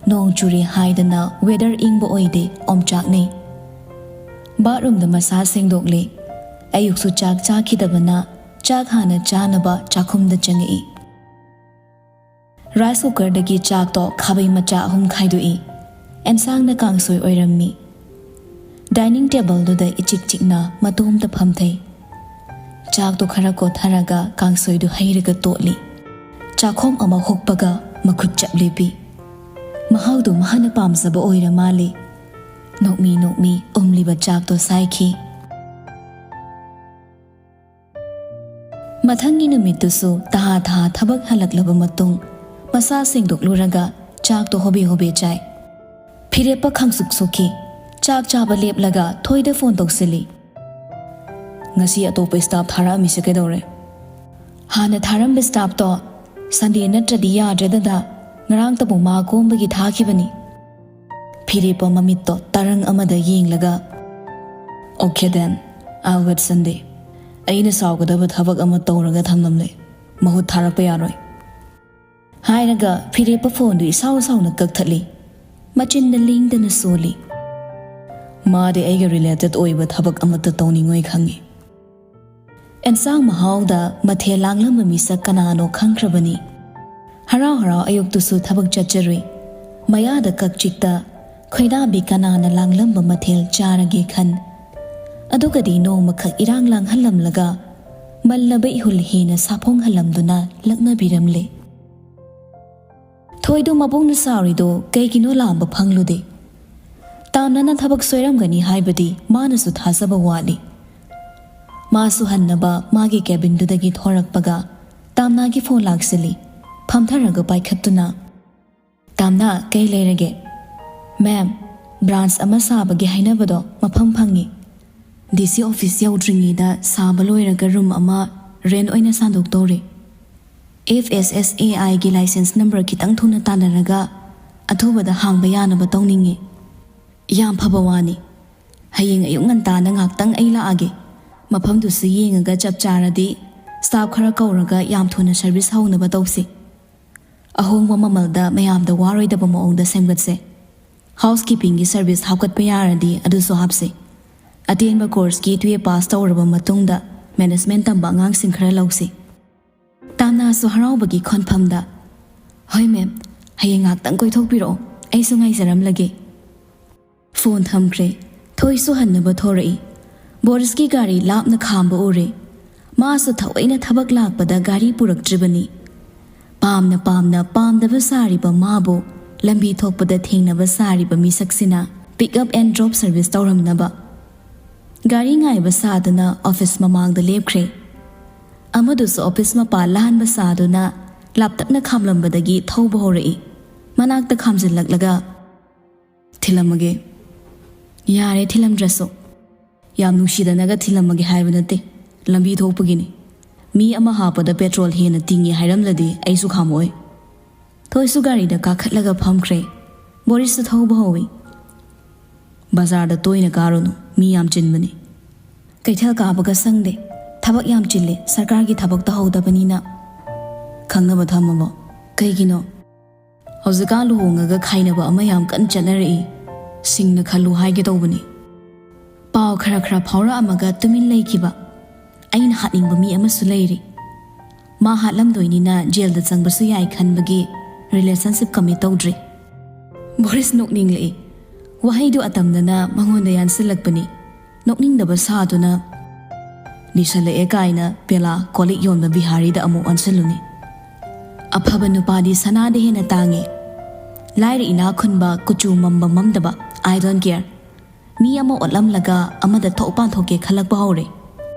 ꯅꯣꯡ ꯆꯨꯔꯦ ꯍꯥꯏꯗꯅ ꯋꯦꯗꯔ ꯏꯪꯕ ꯑꯣꯏꯗꯦ, ꯑꯣꯝꯆꯥꯛꯅꯩ꯫ ꯕꯥꯠꯔꯨꯝꯗ ꯃꯁꯥ ꯁꯦꯡꯗꯣꯛꯂꯦ꯫ ꯑꯌꯨꯛꯁꯨ ꯆꯥꯛ ꯆꯥꯈꯤꯗꯕꯅ ꯆꯥꯛ ꯍꯥꯟꯅ ꯆꯥꯅꯕ ꯆꯥꯛꯈꯨꯝꯗ ꯆꯪꯉꯛꯏ꯫ ꯔꯥꯏꯁ ꯀꯨꯀꯔꯗꯒꯤ ꯆꯥꯛꯇꯣ ꯈꯥꯕꯩ ꯃꯆꯥ ꯑꯍꯨꯝ ꯈꯥꯏꯗꯣꯛꯏ꯫ ꯑꯦꯟꯁꯥꯡꯅ ꯀꯥꯡꯁꯣꯏ ꯑꯣꯏꯔꯝꯃꯤ꯫ ꯗꯥꯏꯅꯤꯡ ꯇꯦꯕꯜꯗꯨꯗ ꯏꯆꯤꯛ ꯆꯤꯛꯅ ꯃꯇꯣꯝꯇ ꯐꯝꯊꯩ꯫ ꯆꯥꯛꯇꯣ ꯈꯔ ꯀꯣꯠꯊꯔꯒ ꯀꯥꯡꯁꯣꯏꯗꯨ ꯍꯩꯔꯒ ꯇꯣꯠꯂꯤ꯫ ꯆꯥꯛꯈꯣꯝ ꯑꯃ ꯍꯨꯛꯄꯒ ꯃꯈꯨꯠ ꯆꯞ ꯂꯦꯞꯄꯤ꯫ ꯃꯍꯥꯎꯗꯨ ꯃꯍꯥꯛꯅ ꯄꯥꯝꯖꯕ ꯑꯣꯏꯔ ꯃꯥꯜꯂꯤ꯫ ꯅꯣꯛꯃꯤ ꯅꯣꯛꯃꯤ ꯎꯝꯂꯤꯕ ꯆꯥꯛꯇꯣ ꯁꯥꯏꯈꯤ꯫ ꯃꯊꯪꯒꯤ ꯅꯨꯃꯤꯠꯇꯨꯁꯨ ꯇꯍꯥ ꯇꯍꯥ ꯊꯕꯛ ꯍꯜꯂꯛꯂꯕ ꯃꯇꯨꯡ ꯃꯁꯥ ꯁꯦꯡꯗꯣꯛꯂꯨꯔꯒ ꯆꯥꯛꯇꯣ ꯍꯣꯕꯦ ꯍꯣꯕꯦ ꯆꯥꯏ꯫ ꯐꯤꯔꯦꯞꯄ ꯈꯪꯁꯨꯛ ꯁꯨꯛꯈꯤ꯫ ꯆꯥꯛ ꯆꯥꯕ ꯂꯦꯞꯂꯒ ꯊꯣꯏꯗ ꯐꯣꯟ ꯇꯧꯁꯤꯜꯂꯤ꯫ "ꯉꯁꯤ ꯑꯇꯣꯞꯄ ꯁ꯭ꯇꯥꯐ ꯊꯥꯔꯛꯑꯝꯃꯤꯁꯦ ꯀꯩꯗꯧꯔꯦ?" "ꯍꯥꯟꯅ ꯊꯥꯔꯝꯕ ꯁ꯭ꯇꯥꯐꯇꯣ ꯁꯟꯗꯦ ꯅꯠꯇ꯭ꯔꯗꯤ ꯌꯥꯗ꯭ꯔꯦ ꯗꯗꯥ, ꯉꯔꯥꯡꯇꯕꯨ ꯃꯥ ꯀꯣꯝꯕꯒꯤ ꯊꯥꯈꯤꯕꯅꯤ꯫" ꯐꯤꯔꯦꯞꯄ ꯃꯃꯤꯠꯇꯣ ꯇꯔꯪ ꯑꯃꯗ ꯌꯦꯡꯂꯒ, "Okay then, I'll wait Sunday꯫ ꯑꯩꯅ ꯁꯥꯎꯒꯗꯕ ꯊꯕꯛ ꯑꯃ ꯇꯧꯔꯒ ꯊꯝꯂꯝꯂꯦ꯫ ꯃꯍꯨꯠ ꯊꯥꯔꯛꯄ ꯌꯥꯔꯣꯏ꯫" ꯍꯥꯏꯔꯒ ꯐꯤꯔꯦꯞꯄ ꯐꯣꯟꯗꯨ ꯏꯁꯥꯎ ꯁꯥꯎꯅ ꯀꯛꯊꯠꯂꯤ꯫ ꯃꯆꯤꯟꯗ ꯂꯦꯡꯗꯅ ꯁꯣꯜꯂꯤ꯫ "ꯃꯥꯗꯤ ꯑꯩꯒ ꯔꯤꯂꯦꯇꯦꯗ ꯑꯣꯏꯕ ꯊꯕꯛ ꯑꯃꯠꯇ ꯇꯧꯅꯤꯡꯉꯣꯏ ꯈꯪꯉꯤ꯫ ꯑꯦꯟꯁꯥꯡ ꯃꯍꯥꯎꯗ ꯃꯊꯦꯜ ꯂꯥꯡꯂꯝꯕ ꯃꯤꯁꯛ ꯀꯅꯥꯅꯣ ꯈꯪꯈ꯭ꯔꯕꯅꯤ꯫ ꯍꯔꯥꯎ ꯍꯔꯥꯎ ꯑꯌꯨꯛꯇꯨꯁꯨ ꯊꯕꯛ ꯆꯠꯆꯔꯨꯏ꯫ ꯃꯌꯥꯗ ꯀꯛꯆꯤꯛꯇ ꯈꯣꯏꯗꯥꯕꯤ ꯀꯅꯥꯅ ꯂꯥꯡꯂꯝꯕ ꯃꯊꯦꯜ ꯆꯥꯔꯒꯦ ꯈꯟ꯫ ꯑꯗꯨꯒꯗꯤ ꯅꯣꯡꯃꯈꯛ ꯏꯔꯥꯡ ꯂꯥꯡꯍꯜꯂꯝꯂꯒ ꯃꯜꯂꯕ ꯏꯍꯨꯜ ꯍꯦꯟꯅ ꯁꯥꯐꯣꯡꯍꯜꯂꯝꯗꯨꯅ ꯂꯛꯅꯕꯤꯔꯝꯂꯦ꯫ ꯊꯣꯏꯗꯣ ꯃꯕꯨꯡꯅ ꯁꯥꯎꯔꯤꯗꯣ ꯀꯩꯒꯤꯅꯣ ꯂꯥꯝꯕ ꯐꯪꯂꯨꯗꯦ꯫ ꯇꯥꯝꯅꯅ ꯊꯕꯛ ꯁꯣꯏꯔꯝꯒꯅꯤ ꯍꯥꯏꯕꯗꯤ ꯃꯥꯅꯁꯨ ꯊꯥꯖꯕ ꯋꯥꯠꯂꯤ꯫ ꯃꯥꯁꯨ ꯍꯟꯅꯕ ꯃꯥꯒꯤ ꯀꯦꯕꯤꯟꯗꯨꯗꯒꯤ ꯊꯣꯔꯛꯄꯒ ꯇꯥꯝꯅꯥꯒꯤ ꯐꯣꯟ ꯂꯥꯛꯁꯤꯜꯂꯤ꯫ ꯐꯝꯊꯔꯒ ꯄꯥꯏꯈꯠꯇꯨꯅ, "ꯇꯥꯝꯅꯥ, ꯀꯩ ꯂꯩꯔꯒꯦ?" "ꯃꯦꯝ, ꯕ꯭ꯔꯥꯟꯁ ꯑꯃ ꯁꯥꯕꯒꯤ ꯍꯥꯏꯅꯕꯗꯣ ꯃꯐꯝ ꯐꯪꯉꯤ꯫ ꯗꯤ ꯁꯤ ꯑꯣꯐꯤꯁ ꯌꯧꯗ꯭ꯔꯤꯉꯩꯗ ꯁꯥꯕ ꯂꯣꯏꯔꯒ ꯔꯨꯝ ꯑꯃ ꯔꯦꯟ ꯑꯣꯏꯅ ꯁꯥꯟꯗꯣꯛꯇꯧꯔꯤ꯫ ꯑꯦꯐ ꯑꯦꯁ ꯑꯦꯁ ꯑꯦ ꯑꯥꯏꯒꯤ ꯂꯥꯏꯁꯦꯟꯁ ꯅꯝꯕꯔ ꯈꯤꯇꯪ ꯊꯨꯅ ꯇꯥꯟꯅꯔꯒ ꯑꯊꯨꯕꯗ ꯍꯥꯡꯕ ꯌꯥꯅꯕ ꯇꯧꯅꯤꯡꯉꯤ꯫" "ꯌꯥꯝ ꯐꯕ ꯋꯥꯅꯤ꯫ ꯍꯌꯦꯡ ꯑꯌꯨꯛ ꯉꯟꯇꯥꯅ ꯉꯥꯛꯇꯪ ꯑꯩ ꯂꯥꯛꯑꯒꯦ꯫ ꯃꯐꯝꯗꯨꯁꯨ ꯌꯦꯡꯉꯒ ꯆꯞ ꯆꯥꯔꯗꯤ ꯁ꯭ꯇꯥꯐ ꯈꯔ ꯀꯧꯔꯒ ꯌꯥꯝ ꯊꯨꯅ ꯁꯔꯚꯤꯁ ꯍꯧꯅꯕ ꯇꯧꯁꯤ꯫ ꯑꯍꯣꯡꯕ ꯃꯃꯜꯗ ꯃꯌꯥꯝꯗ ꯋꯥꯔꯣꯏꯗꯕ ꯃꯑꯣꯡꯗ ꯁꯦꯝꯒꯠꯁꯦ꯫ ꯍꯥꯎꯁ ꯀꯤꯄꯤꯡꯒꯤ ꯁꯔꯚꯤꯁ ꯍꯥꯞꯀꯠꯄ ꯌꯥꯔꯗꯤ ꯑꯗꯨꯁꯨ ꯍꯥꯞꯁꯤ꯫ ꯑꯇꯦꯟꯕ ꯀꯣꯔꯁꯀꯤ ꯇꯨꯌꯦꯜꯞ ꯄꯥꯁ ꯇꯧꯔꯕ ꯃꯇꯨꯡꯗ ꯃꯦꯅꯦꯖꯃꯦꯟꯠ ꯇꯝꯕ ꯑꯉꯥꯡꯁꯤꯡ ꯈꯔ ꯂꯧꯁꯤ꯫" ꯇꯥꯝꯅꯥꯁꯨ ꯍꯔꯥꯎꯕꯒꯤ ꯈꯣꯟꯐꯝꯗ, "ꯍꯣꯏ ꯃꯦꯝ, ꯍꯌꯦꯡ ꯉꯥꯛꯇꯪ ꯀꯣꯏꯊꯣꯛꯄꯤꯔꯛꯑꯣ, ꯑꯩꯁꯨ ꯉꯥꯏꯖꯔꯝꯂꯒꯦ꯫" ꯐꯣꯟ ꯊꯝꯈ꯭ꯔꯦ꯫ ꯊꯣꯏꯁꯨ ꯍꯟꯅꯕ ꯊꯣꯔꯛꯏ꯫ ꯕꯣꯔꯤꯁꯀꯤ ꯒꯥꯔꯤ ꯂꯥꯞꯅ ꯈꯥꯝꯕ ꯎꯔꯦ꯫ ꯃꯥꯁꯨ ꯊꯑꯣꯏꯅ ꯊꯕꯛ ꯂꯥꯛꯄꯗ ꯒꯥꯔꯤ ꯄꯨꯔꯛꯇ꯭ꯔꯤꯕꯅꯤ꯫ ꯄꯥꯝꯅ ꯄꯥꯝꯅ ꯄꯥꯝꯗꯕ ꯁꯥꯔꯤꯕ ꯃꯥꯕꯨ ꯂꯝꯕꯤ ꯊꯣꯛꯄꯗ ꯊꯦꯡꯅꯕ ꯁꯥꯔꯤꯕ ꯃꯤꯁꯛꯁꯤꯅ pick up and drop service ꯇꯧꯔꯝꯅꯕ꯫ ꯒꯥꯔꯤ ꯉꯥꯏꯕ ꯁꯥꯗꯨꯅ ꯑꯣꯐꯤꯁ ꯃꯃꯥꯡꯗ ꯂꯦꯞꯈ꯭ꯔꯦ꯫ ꯑꯃꯗꯨꯁꯨ ꯑꯣꯐꯤꯁ ꯃꯄꯥ ꯂꯥꯟꯕ ꯁꯥꯗꯨꯅ ꯂꯥꯞꯇꯛꯅ ꯈꯥꯝꯂꯝꯕꯗꯒꯤ ꯊꯧꯕ ꯍꯧꯔꯛꯏ꯫ ꯃꯅꯥꯛꯇ ꯈꯥꯝꯖꯤꯜꯂꯛꯂꯒ, "ꯊꯤꯜꯂꯝꯃꯒꯦ꯫" "ꯌꯥꯔꯦ, ꯊꯤꯜꯂꯝꯗ꯭ꯔꯁꯨ꯫ ꯌꯥꯝ ꯅꯨꯡꯁꯤꯗꯅꯒ ꯊꯤꯜꯂꯝꯃꯒꯦ ꯍꯥꯏꯕ ꯅꯠꯇꯦ꯫ ꯂꯝꯕꯤ ꯊꯣꯛꯄꯒꯤꯅꯤ꯫ ꯃꯤ ꯑꯃ ꯍꯥꯞꯄꯗ ꯄꯦꯇ꯭ꯔꯣꯜ ꯍꯦꯟꯅ ꯇꯤꯡꯉꯤ ꯍꯥꯏꯔꯝꯂꯗꯤ ꯑꯩꯁꯨ ꯈꯥꯝꯃꯛꯑꯣꯏ꯫" ꯊꯣꯏꯁꯨ ꯒꯥꯔꯤꯗ ꯀꯥꯈꯠꯂꯒ ꯐꯝꯈ꯭ꯔꯦ꯫ ꯕꯣꯔꯤꯁꯁꯨ ꯊꯧꯕ ꯍꯧꯏ꯫ "ꯕꯖꯥꯔꯗ ꯇꯣꯏꯅ ꯀꯥꯔꯨꯅꯨ, ꯃꯤ ꯌꯥꯝ ꯆꯤꯟꯕꯅꯤ꯫" "ꯀꯩꯊꯦꯜ ꯀꯥꯕꯒ ꯁꯪꯗꯦ, ꯊꯕꯛ ꯌꯥꯝ ꯆꯤꯜꯂꯦ, ꯁꯔꯀꯥꯔꯒꯤ ꯊꯕꯛ ꯇꯧꯍꯧꯗꯕꯅꯤꯅ꯫" "ꯈꯪꯅꯕ ꯊꯝꯃꯕꯣ?" ꯀꯩꯒꯤꯅꯣ? ꯍꯧꯖꯤꯛꯀꯥꯟ ꯂꯨꯍꯣꯡꯉꯒ ꯈꯥꯏꯅꯕ ꯑꯃ ꯌꯥꯝ ꯀꯟꯅ ꯆꯠꯅꯔꯛꯏ꯫ ꯁꯤꯡꯅ ꯈꯜꯂꯨ ꯍꯥꯏꯒꯦ ꯇꯧꯕꯅꯤ꯫ ꯄꯥꯎ ꯈꯔ ꯈꯔ ꯐꯥꯎꯔꯛꯑꯝꯃꯒ ꯇꯨꯃꯤꯟ ꯂꯩꯈꯤꯕ꯫ ꯑꯩꯅ ꯍꯥꯠꯅꯤꯡꯕ ꯃꯤ ꯑꯃꯁꯨ ꯂꯩꯔꯤ꯫ ꯃꯥ ꯍꯥꯠꯂꯝꯗꯣꯏꯅꯤꯅ ꯖꯦꯜꯗ ꯆꯪꯕꯁꯨ ꯌꯥꯏ ꯈꯟꯕꯒꯤ relationship commit ꯇꯧꯗ꯭ꯔꯤ꯫ ꯕꯣꯔꯤꯁ ꯅꯣꯛꯅꯤꯡꯂꯛꯏ꯫ ꯋꯥꯍꯩꯗꯨ ꯑꯇꯝꯅꯅ ꯃꯉꯣꯟꯗ ꯌꯥꯟꯁꯤꯜꯂꯛꯄꯅꯤ꯫ ꯅꯣꯛꯅꯤꯡꯗꯕ ꯁꯥꯗꯨꯅ, "ꯂꯤꯁꯜꯂꯛꯑꯦ" ꯀꯥꯏꯅ ꯄꯦꯂꯥ ꯀꯣꯜꯂꯤꯛ ꯌꯣꯟꯕ ꯕꯤꯍꯥꯔꯤꯗ ꯑꯃꯨꯛ ꯑꯣꯟꯁꯤꯜꯂꯨꯅꯤ꯫ ꯑꯐꯕ ꯅꯨꯄꯥꯗꯤ ꯁꯅꯥꯗ ꯍꯦꯟꯅ ꯇꯥꯡꯉꯤ꯫ ꯂꯥꯏꯔ ꯏꯅꯥꯛ ꯈꯨꯟꯕ, ꯀꯨꯆꯨ ꯃꯝꯕ ꯃꯝꯗꯕ, I don't care꯫ ꯃꯤ ꯑꯃ ꯑꯣꯠꯂꯝꯂꯒ ꯑꯃꯗ ꯊꯣꯛ ꯄꯥꯟꯊꯣꯛꯀꯦ ꯈꯜꯂꯛꯄ ꯍꯧꯔꯦ꯫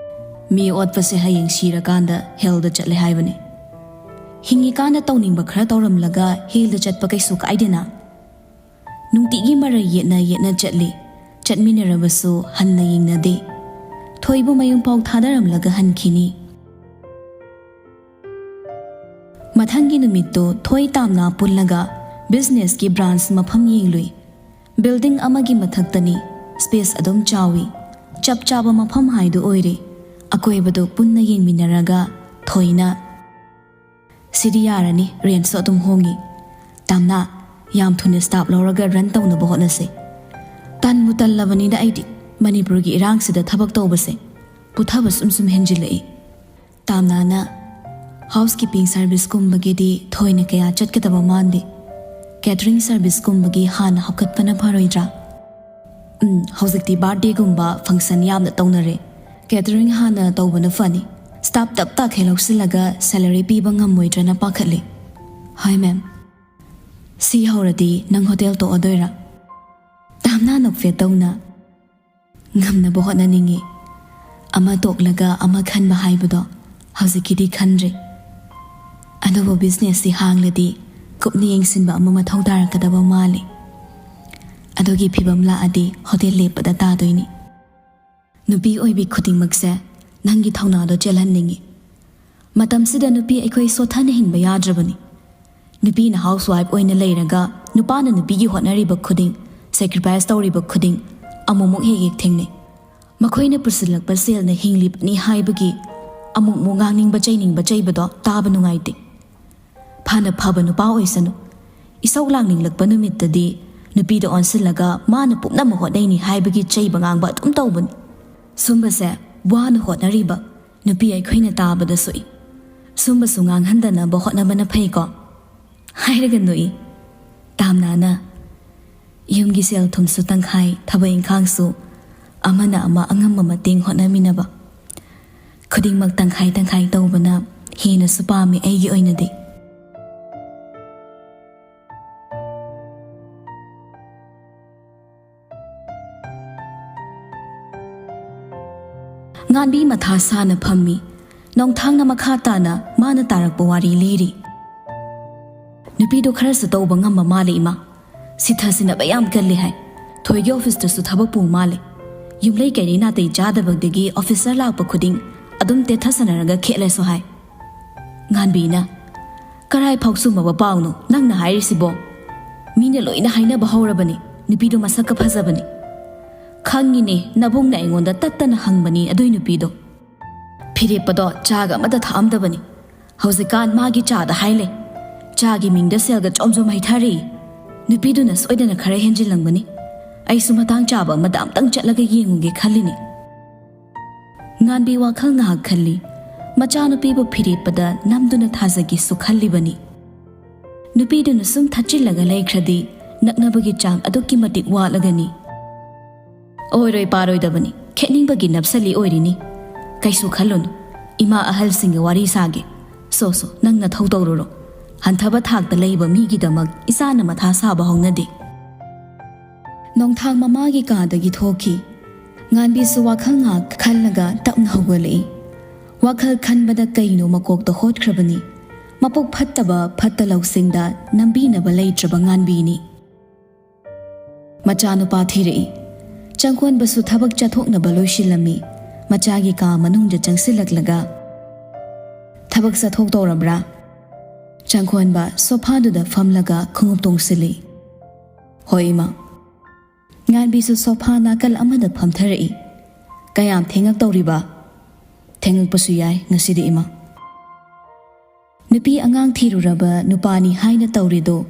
ꯃꯤ ꯑꯣꯠꯄꯁꯦ ꯍꯌꯦꯡ ꯁꯤꯔꯀꯥꯟꯗ ꯍꯦꯜꯗ ꯆꯠꯂꯦ ꯍꯥꯏꯕꯅꯤ꯫ ꯍꯤꯡꯉꯤꯀꯥꯟꯗ ꯇꯧꯅꯤꯡꯕ ꯈꯔ ꯇꯧꯔꯝꯂꯒ ꯍꯦꯜꯗ ꯆꯠꯄ ꯀꯩꯁꯨ ꯀꯥꯏꯗꯦꯅ꯫ ꯅꯨꯡꯇꯤꯒꯤ ꯃꯔꯩ ꯌꯦꯠꯅ ꯌꯦꯠꯅ ꯆꯠꯂꯤ꯫ ꯆꯠꯃꯤꯟꯅꯔꯕꯁꯨ ꯍꯟꯅ ꯌꯦꯡꯅꯗꯦ꯫ ꯊꯣꯏꯕꯨ ꯃꯌꯨꯝ ꯄꯥꯎ ꯊꯥꯗꯔꯝꯂꯒ ꯍꯟꯈꯤꯅꯤ꯫ ꯃꯊꯪꯒꯤ ꯅꯨꯃꯤꯠꯇꯨ ꯊꯣꯏ ꯇꯥꯝꯅꯥ ꯄꯨꯜꯂꯒ businessꯀꯤ branch ꯃꯐꯝ ꯌꯦꯡꯂꯨꯏ꯫ Building ꯑꯃꯒꯤ ꯃꯊꯛꯇꯅꯤ꯫ Space ꯑꯗꯨꯝ ꯆꯥꯎꯏ꯫ ꯆꯞ ꯆꯥꯕ ꯃꯐꯝ ꯍꯥꯏꯗꯨ ꯑꯣꯏꯔꯦ꯫ ꯑꯀꯣꯏꯕꯗꯨ ꯄꯨꯟꯅ ꯌꯦꯡꯃꯤꯟꯅꯔꯒ ꯊꯣꯏꯅ, "ꯁꯤꯗꯤ ꯌꯥꯔꯅꯤ, rentꯁꯨ ꯑꯗꯨꯝ ꯍꯣꯡꯉꯤ꯫ ꯇꯥꯝꯅꯥ, ꯌꯥꯝ ꯊꯨꯅ staff ꯂꯧꯔꯒ run ꯇꯧꯅꯕ ꯍꯣꯠꯅꯁꯤ꯫ ꯇꯟꯕꯨ ꯇꯜꯂꯕꯅꯤꯗ ꯑꯩꯗꯤ ꯃꯅꯤꯄꯨꯔꯒꯤ ꯏꯔꯥꯡꯁꯤꯗ ꯊꯕꯛ ꯇꯧꯕꯁꯦ꯫ ꯄꯨꯊꯕ ꯁꯨꯝ ꯁꯨꯝ ꯍꯦꯟꯖꯤꯜꯂꯛꯏ꯫" ꯇꯥꯝꯅꯥꯅ, "Housekeeping serviceꯀꯨꯝꯕꯒꯤꯗꯤ ꯊꯣꯏꯅ ꯀꯌꯥ ꯆꯠꯀꯗꯕ ꯃꯥꯟꯗꯦ꯫ Catering serviceꯀꯨꯝꯕꯒꯤ ꯍꯥꯟꯅ ꯍꯥꯞꯀꯠꯄꯅ ꯐꯔꯣꯏꯗ꯭ꯔꯥ?" "ꯎꯝ, ꯍꯧꯖꯤꯛꯇꯤ birthdayꯒꯨꯝꯕ function ꯌꯥꯝꯅ ꯇꯧꯅꯔꯦ꯫ Catering ꯍꯥꯟꯅ ꯇꯧꯕꯅ ꯐꯅꯤ꯫ Staff ꯇꯞ ꯇꯥꯈꯩ ꯂꯧꯁꯤꯜꯂꯒ salary ꯄꯤꯕ ꯉꯝꯃꯣꯏꯗ꯭ꯔꯅ ꯄꯥꯈꯠꯂꯤ꯫" "ꯍꯣꯏ ma'am꯫ ꯁꯤ ꯍꯧꯔꯗꯤ ꯅꯪ hotel ꯇꯣꯛꯑꯗꯣꯏꯔꯥ?" ꯇꯥꯝꯅꯥ ꯅꯣꯛꯐꯦꯠ ꯇꯧꯅ, "ꯉꯝꯅꯕ ꯍꯣꯠꯅꯅꯤꯡꯏ꯫ ꯑꯃ ꯇꯣꯛꯂꯒ ꯑꯃ ꯈꯟꯕ ꯍꯥꯏꯕꯗꯣ ꯍꯧꯖꯤꯛꯀꯤꯗꯤ ꯈꯟꯗ꯭ꯔꯤ꯫ ꯑꯗꯨꯕꯨ businessꯁꯤ ꯍꯥꯡꯂꯗꯤ ꯀꯨꯞꯅ ꯌꯦꯡꯁꯤꯟꯕ ꯑꯃ ꯃꯊꯧ ꯇꯥꯔꯛꯀꯗꯕ ꯃꯥꯜꯂꯤ꯫ ꯑꯗꯨꯒꯤ ꯐꯤꯕꯝ ꯂꯥꯛꯑꯗꯤ hotel ꯂꯦꯞꯄꯗ ꯇꯥꯗꯣꯏꯅꯤ꯫ ꯅꯨꯄꯤ ꯑꯣꯏꯕꯤ ꯈꯨꯗꯤꯡꯃꯛꯁꯦ ꯅꯪꯒꯤ ꯊꯧꯅꯥꯗꯣ ꯆꯦꯜꯍꯟꯅꯤꯡꯏ꯫ ꯃꯇꯝꯁꯤꯗ ꯅꯨꯄꯤ ꯑꯩꯈꯣꯏ ꯁꯣꯠꯊꯅ ꯍꯤꯡꯕ ꯌꯥꯗ꯭ꯔꯕꯅꯤ꯫ ꯅꯨꯄꯤꯅ housewife ꯑꯣꯏꯅ ꯂꯩꯔꯒ ꯅꯨꯄꯥꯅ ꯅꯨꯄꯤꯒꯤ ꯍꯣꯠꯅꯔꯤꯕ ꯈꯨꯗꯤꯡ, sacrifice ꯇꯧꯔꯤꯕ ꯈꯨꯗꯤꯡ ꯑꯃꯨꯛꯃꯨꯛ ꯍꯦꯛ ꯍꯦꯛ ꯊꯦꯡꯅꯩ꯫ ꯃꯈꯣꯏꯅ ꯄꯨꯁꯤꯜꯂꯛꯄ ꯁꯦꯜꯅ ꯍꯤꯡꯂꯤꯕꯅꯤ ꯍꯥꯏꯕꯒꯤ ꯑꯃꯨꯛꯃꯨꯛ ꯉꯥꯡꯅꯤꯡꯕ ꯆꯩꯅꯤꯡꯕ ꯆꯩꯕꯗꯣ ꯇꯥꯕ ꯅꯨꯡꯉꯥꯏꯇꯦ꯫ ꯍꯥꯟꯅ ꯐꯕ ꯅꯨꯄꯥ ꯑꯣꯏꯁꯅꯨ, ꯏꯁꯧ ꯂꯥꯡꯅꯤꯡꯂꯛꯄ ꯅꯨꯃꯤꯠꯇꯗꯤ ꯅꯨꯄꯤꯗ ꯑꯣꯟꯁꯤꯜꯂꯒ ꯃꯥꯅ ꯄꯨꯝꯅꯃꯛ ꯍꯣꯠꯅꯩꯅꯤ ꯍꯥꯏꯕꯒꯤ ꯆꯩꯕ ꯉꯥꯡꯕ ꯑꯗꯨꯝ ꯇꯧꯕꯅꯤ꯫ ꯁꯨꯝꯕꯁꯦ ꯋꯥꯅ ꯍꯣꯠꯅꯔꯤꯕ ꯅꯨꯄꯤ ꯑꯩꯈꯣꯏꯅ ꯇꯥꯕꯗ ꯁꯣꯛꯏ꯫ ꯁꯨꯝꯕꯁꯨ ꯉꯥꯡꯍꯟꯗꯅꯕ ꯍꯣꯠꯅꯕꯅ ꯐꯩꯀꯣ꯫ ꯍꯥꯏꯔꯒ ꯅꯣꯛꯏ꯫ ꯇꯥꯝꯅꯥꯅ, ꯌꯨꯝꯒꯤ ꯁꯦꯜ ꯊꯨꯝꯁꯨ ꯇꯪꯈꯥꯏ, ꯊꯕꯛ ꯏꯪꯈꯥꯡꯁꯨ ꯑꯃꯅ ꯑꯃ ꯑꯉꯝꯕ ꯃꯇꯦꯡ ꯍꯣꯠꯅꯃꯤꯟꯅꯕ, ꯈꯨꯗꯤꯡꯃꯛ ꯇꯪꯈꯥꯏ ꯇꯪꯈꯥꯏ ꯇꯧꯕꯅ ꯍꯦꯟꯅꯁꯨ ꯄꯥꯝꯃꯤ ꯑꯩꯒꯤ ꯑꯣꯏꯅꯗꯤ꯫ ꯉꯥꯟꯕꯤ ꯃꯊꯥ ꯁꯥꯅ ꯐꯝꯃꯤ꯫ ꯅꯣꯡꯊꯥꯡꯅ ꯃꯈꯥ ꯇꯥꯅ ꯃꯥꯅ ꯇꯥꯔꯛꯄ ꯋꯥꯔꯤ ꯂꯤꯔꯤ꯫ ꯅꯨꯄꯤꯗꯣ ꯈꯔꯁꯨ ꯇꯧꯕ ꯉꯝꯕ ꯃꯥꯜꯂꯦ ꯏꯃꯥ꯫ ꯁꯤꯊ ꯁꯤꯟꯅꯕ ꯌꯥꯝ ꯀꯜꯂꯤ ꯍꯥꯏ꯫ ꯊꯣꯏꯒꯤ ꯑꯣꯐꯤꯁꯇꯁꯨ ꯊꯕꯛ ꯄꯨ ꯃꯥꯜꯂꯦ꯫ ꯌꯨꯝꯂꯩ ꯀꯩꯔꯩ ꯅꯥꯇꯩ ꯆꯥꯗꯕꯗꯒꯤ ꯑꯣꯐꯤꯁꯔ ꯂꯥꯛꯄ ꯈꯨꯗꯤꯡ ꯑꯗꯨꯝ ꯇꯦꯊꯁꯟꯅꯔꯒ ꯈꯦꯠꯂꯦꯁꯨ ꯍꯥꯏ꯫ ꯉꯥꯟꯕꯤꯅ, "ꯀꯔꯥꯏ ꯐꯥꯎ ꯆꯨꯝꯃꯕ ꯄꯥꯎꯅꯣ ꯅꯪꯅ ꯍꯥꯏꯔꯤꯁꯤꯕꯣ? ꯃꯤꯅ ꯂꯣꯏꯅ ꯍꯥꯏꯅꯕ ꯍꯧꯔꯕꯅꯤ, ꯅꯨꯄꯤꯗꯣ ꯃꯁꯛꯀ ꯐꯖꯕꯅꯤ꯫ ꯈꯪꯉꯤꯅꯦ, ꯅꯕꯨꯡꯅ ꯑꯩꯉꯣꯟꯗ ꯇꯠꯇꯅ ꯍꯪꯕꯅꯤ ꯑꯗꯨꯏ ꯅꯨꯄꯤꯗꯣ꯫ ꯐꯤꯔꯦꯞꯄꯗꯣ ꯆꯥꯒ ꯑꯃꯗ ꯊꯛꯑꯝꯗꯕꯅꯤ꯫ ꯍꯧꯖꯤꯛꯀꯥꯟ ꯃꯥꯒꯤ ꯆꯥꯗ ꯍꯥꯏ ꯂꯩ꯫ ꯆꯥꯒꯤ ꯃꯤꯡꯗ ꯁꯦꯜꯒ ꯖꯣꯝ ꯖꯣꯝ ꯍꯩꯊꯔꯤ꯫ ꯅꯨꯄꯤꯗꯨꯅ ꯁꯣꯏꯗꯅ ꯈꯔ ꯍꯦꯟꯖꯤꯜꯂꯝꯒꯅꯤ꯫ ꯑꯩꯁꯨ ꯃꯇꯥꯡ ꯆꯥꯕ ꯑꯃꯗ ꯑꯝꯇꯪ ꯆꯠꯂꯒ ꯌꯦꯡꯉꯨꯒꯦ ꯈꯜꯂꯤꯅꯤ꯫" ꯉꯥꯟꯕꯤ ꯋꯥꯈꯜ ꯉꯥꯏꯍꯥꯛ ꯈꯜꯂꯤ꯫ ꯃꯆꯥꯅꯨꯄꯤꯕꯨ ꯐꯤꯔꯦꯞꯄꯗ ꯅꯝꯗꯨꯅ ꯊꯥꯖꯒꯦꯁꯨ ꯈꯜꯂꯤꯕꯅꯤ꯫ ꯅꯨꯄꯤꯗꯨꯅ ꯁꯨꯝ ꯊꯠꯆꯤꯜꯂꯒ ꯂꯩꯈ꯭ꯔꯗꯤ ꯅꯛꯅꯕꯒꯤ ꯆꯥꯡ ꯑꯗꯨꯛꯀꯤ ꯃꯇꯤꯛ ꯋꯥꯠꯂꯒꯅꯤ꯫ ꯑꯣꯏꯔꯣꯏ ꯄꯥꯔꯣꯏꯗꯕꯅꯤ, ꯈꯦꯠꯅꯤꯡꯕꯒꯤ ꯅꯞꯁꯜꯂꯤ ꯑꯣꯏꯔꯤꯅꯤ꯫ ꯀꯩꯁꯨ ꯈꯜꯂꯨꯅꯨ, ꯏꯃꯥ ꯑꯍꯜꯁꯤꯡꯒ ꯋꯥꯔꯤ ꯁꯥꯒꯦ꯫ ꯁꯣ ꯁꯣ, ꯅꯪ ꯅꯊꯧ ꯇꯧꯔꯨꯔꯣ꯫ ꯍꯟꯊꯕ ꯊꯥꯛꯇ ꯂꯩꯕ ꯃꯤꯒꯤꯗꯃꯛ ꯏꯆꯥꯅ ꯃꯊꯥ ꯁꯥꯕ ꯍꯧꯅꯗꯦ꯫ ꯅꯣꯡꯊꯥꯡ ꯃꯃꯥꯒꯤ ꯀꯥꯗꯒꯤ ꯊꯣꯛꯈꯤ꯫ ꯉꯥꯟꯕꯤꯁꯨ ꯋꯥꯈꯜ ꯉꯥꯛ ꯈꯜꯂꯒ ꯇꯞꯅ ꯍꯧꯒꯠꯂꯛꯏ꯫ ꯋꯥꯈꯜ ꯈꯟꯕꯗ ꯀꯩꯅꯣ ꯃꯀꯣꯛꯇ ꯍꯣꯠꯈ꯭ꯔꯕꯅꯤ꯫ ꯃꯄꯨꯛ ꯐꯠꯇꯕ ꯐꯠꯇ ꯂꯧꯁꯤꯡꯗ ꯅꯝꯕꯤꯅꯕ ꯂꯩꯇ꯭ꯔꯕ ꯉꯥꯟꯕꯤꯅꯤ꯫ ꯃꯆꯥꯅꯨꯄꯥ ꯊꯤꯔꯛꯏ꯫ ꯆꯪꯈꯣꯟꯕꯁꯨ ꯊꯕꯛ ꯆꯠꯊꯣꯛꯅꯕ ꯂꯣꯏꯁꯤꯜꯂꯝꯃꯤ꯫ ꯃꯆꯥꯒꯤ ꯀꯥ ꯃꯅꯨꯡꯗ ꯆꯪꯁꯤꯜꯂꯛꯂꯒ, "ꯊꯕꯛ ꯆꯠꯊꯣꯛꯇꯧꯔꯕ꯭ꯔꯥ?" ꯆꯪꯈꯣꯟꯕ ꯁꯣꯐꯥꯗꯨꯗ ꯐꯝꯂꯒ ꯈꯣꯡꯎꯞ ꯇꯣꯡꯁꯤꯜꯂꯤ꯫ "ꯍꯣꯏ, ꯏꯃꯥ꯫" ꯉꯥꯟꯕꯤꯁꯨ ꯁꯣꯐꯥ ꯅꯥꯀꯜ ꯑꯃꯗ ꯐꯝꯊꯔꯛꯏ꯫ "ꯀꯌꯥꯝ ꯊꯦꯡꯉꯛꯇꯧꯔꯤꯕ?" "ꯊꯦꯡꯉꯛꯄꯁꯨ ꯌꯥꯏ ꯉꯁꯤꯗꯤ, ꯏꯃꯥ꯫" ꯅꯨꯄꯤ ꯑꯉꯥꯡ ꯊꯤꯔꯨꯔꯕ ꯅꯨꯄꯥꯅꯤ ꯍꯥꯏꯅ ꯇꯧꯔꯤꯗꯣ,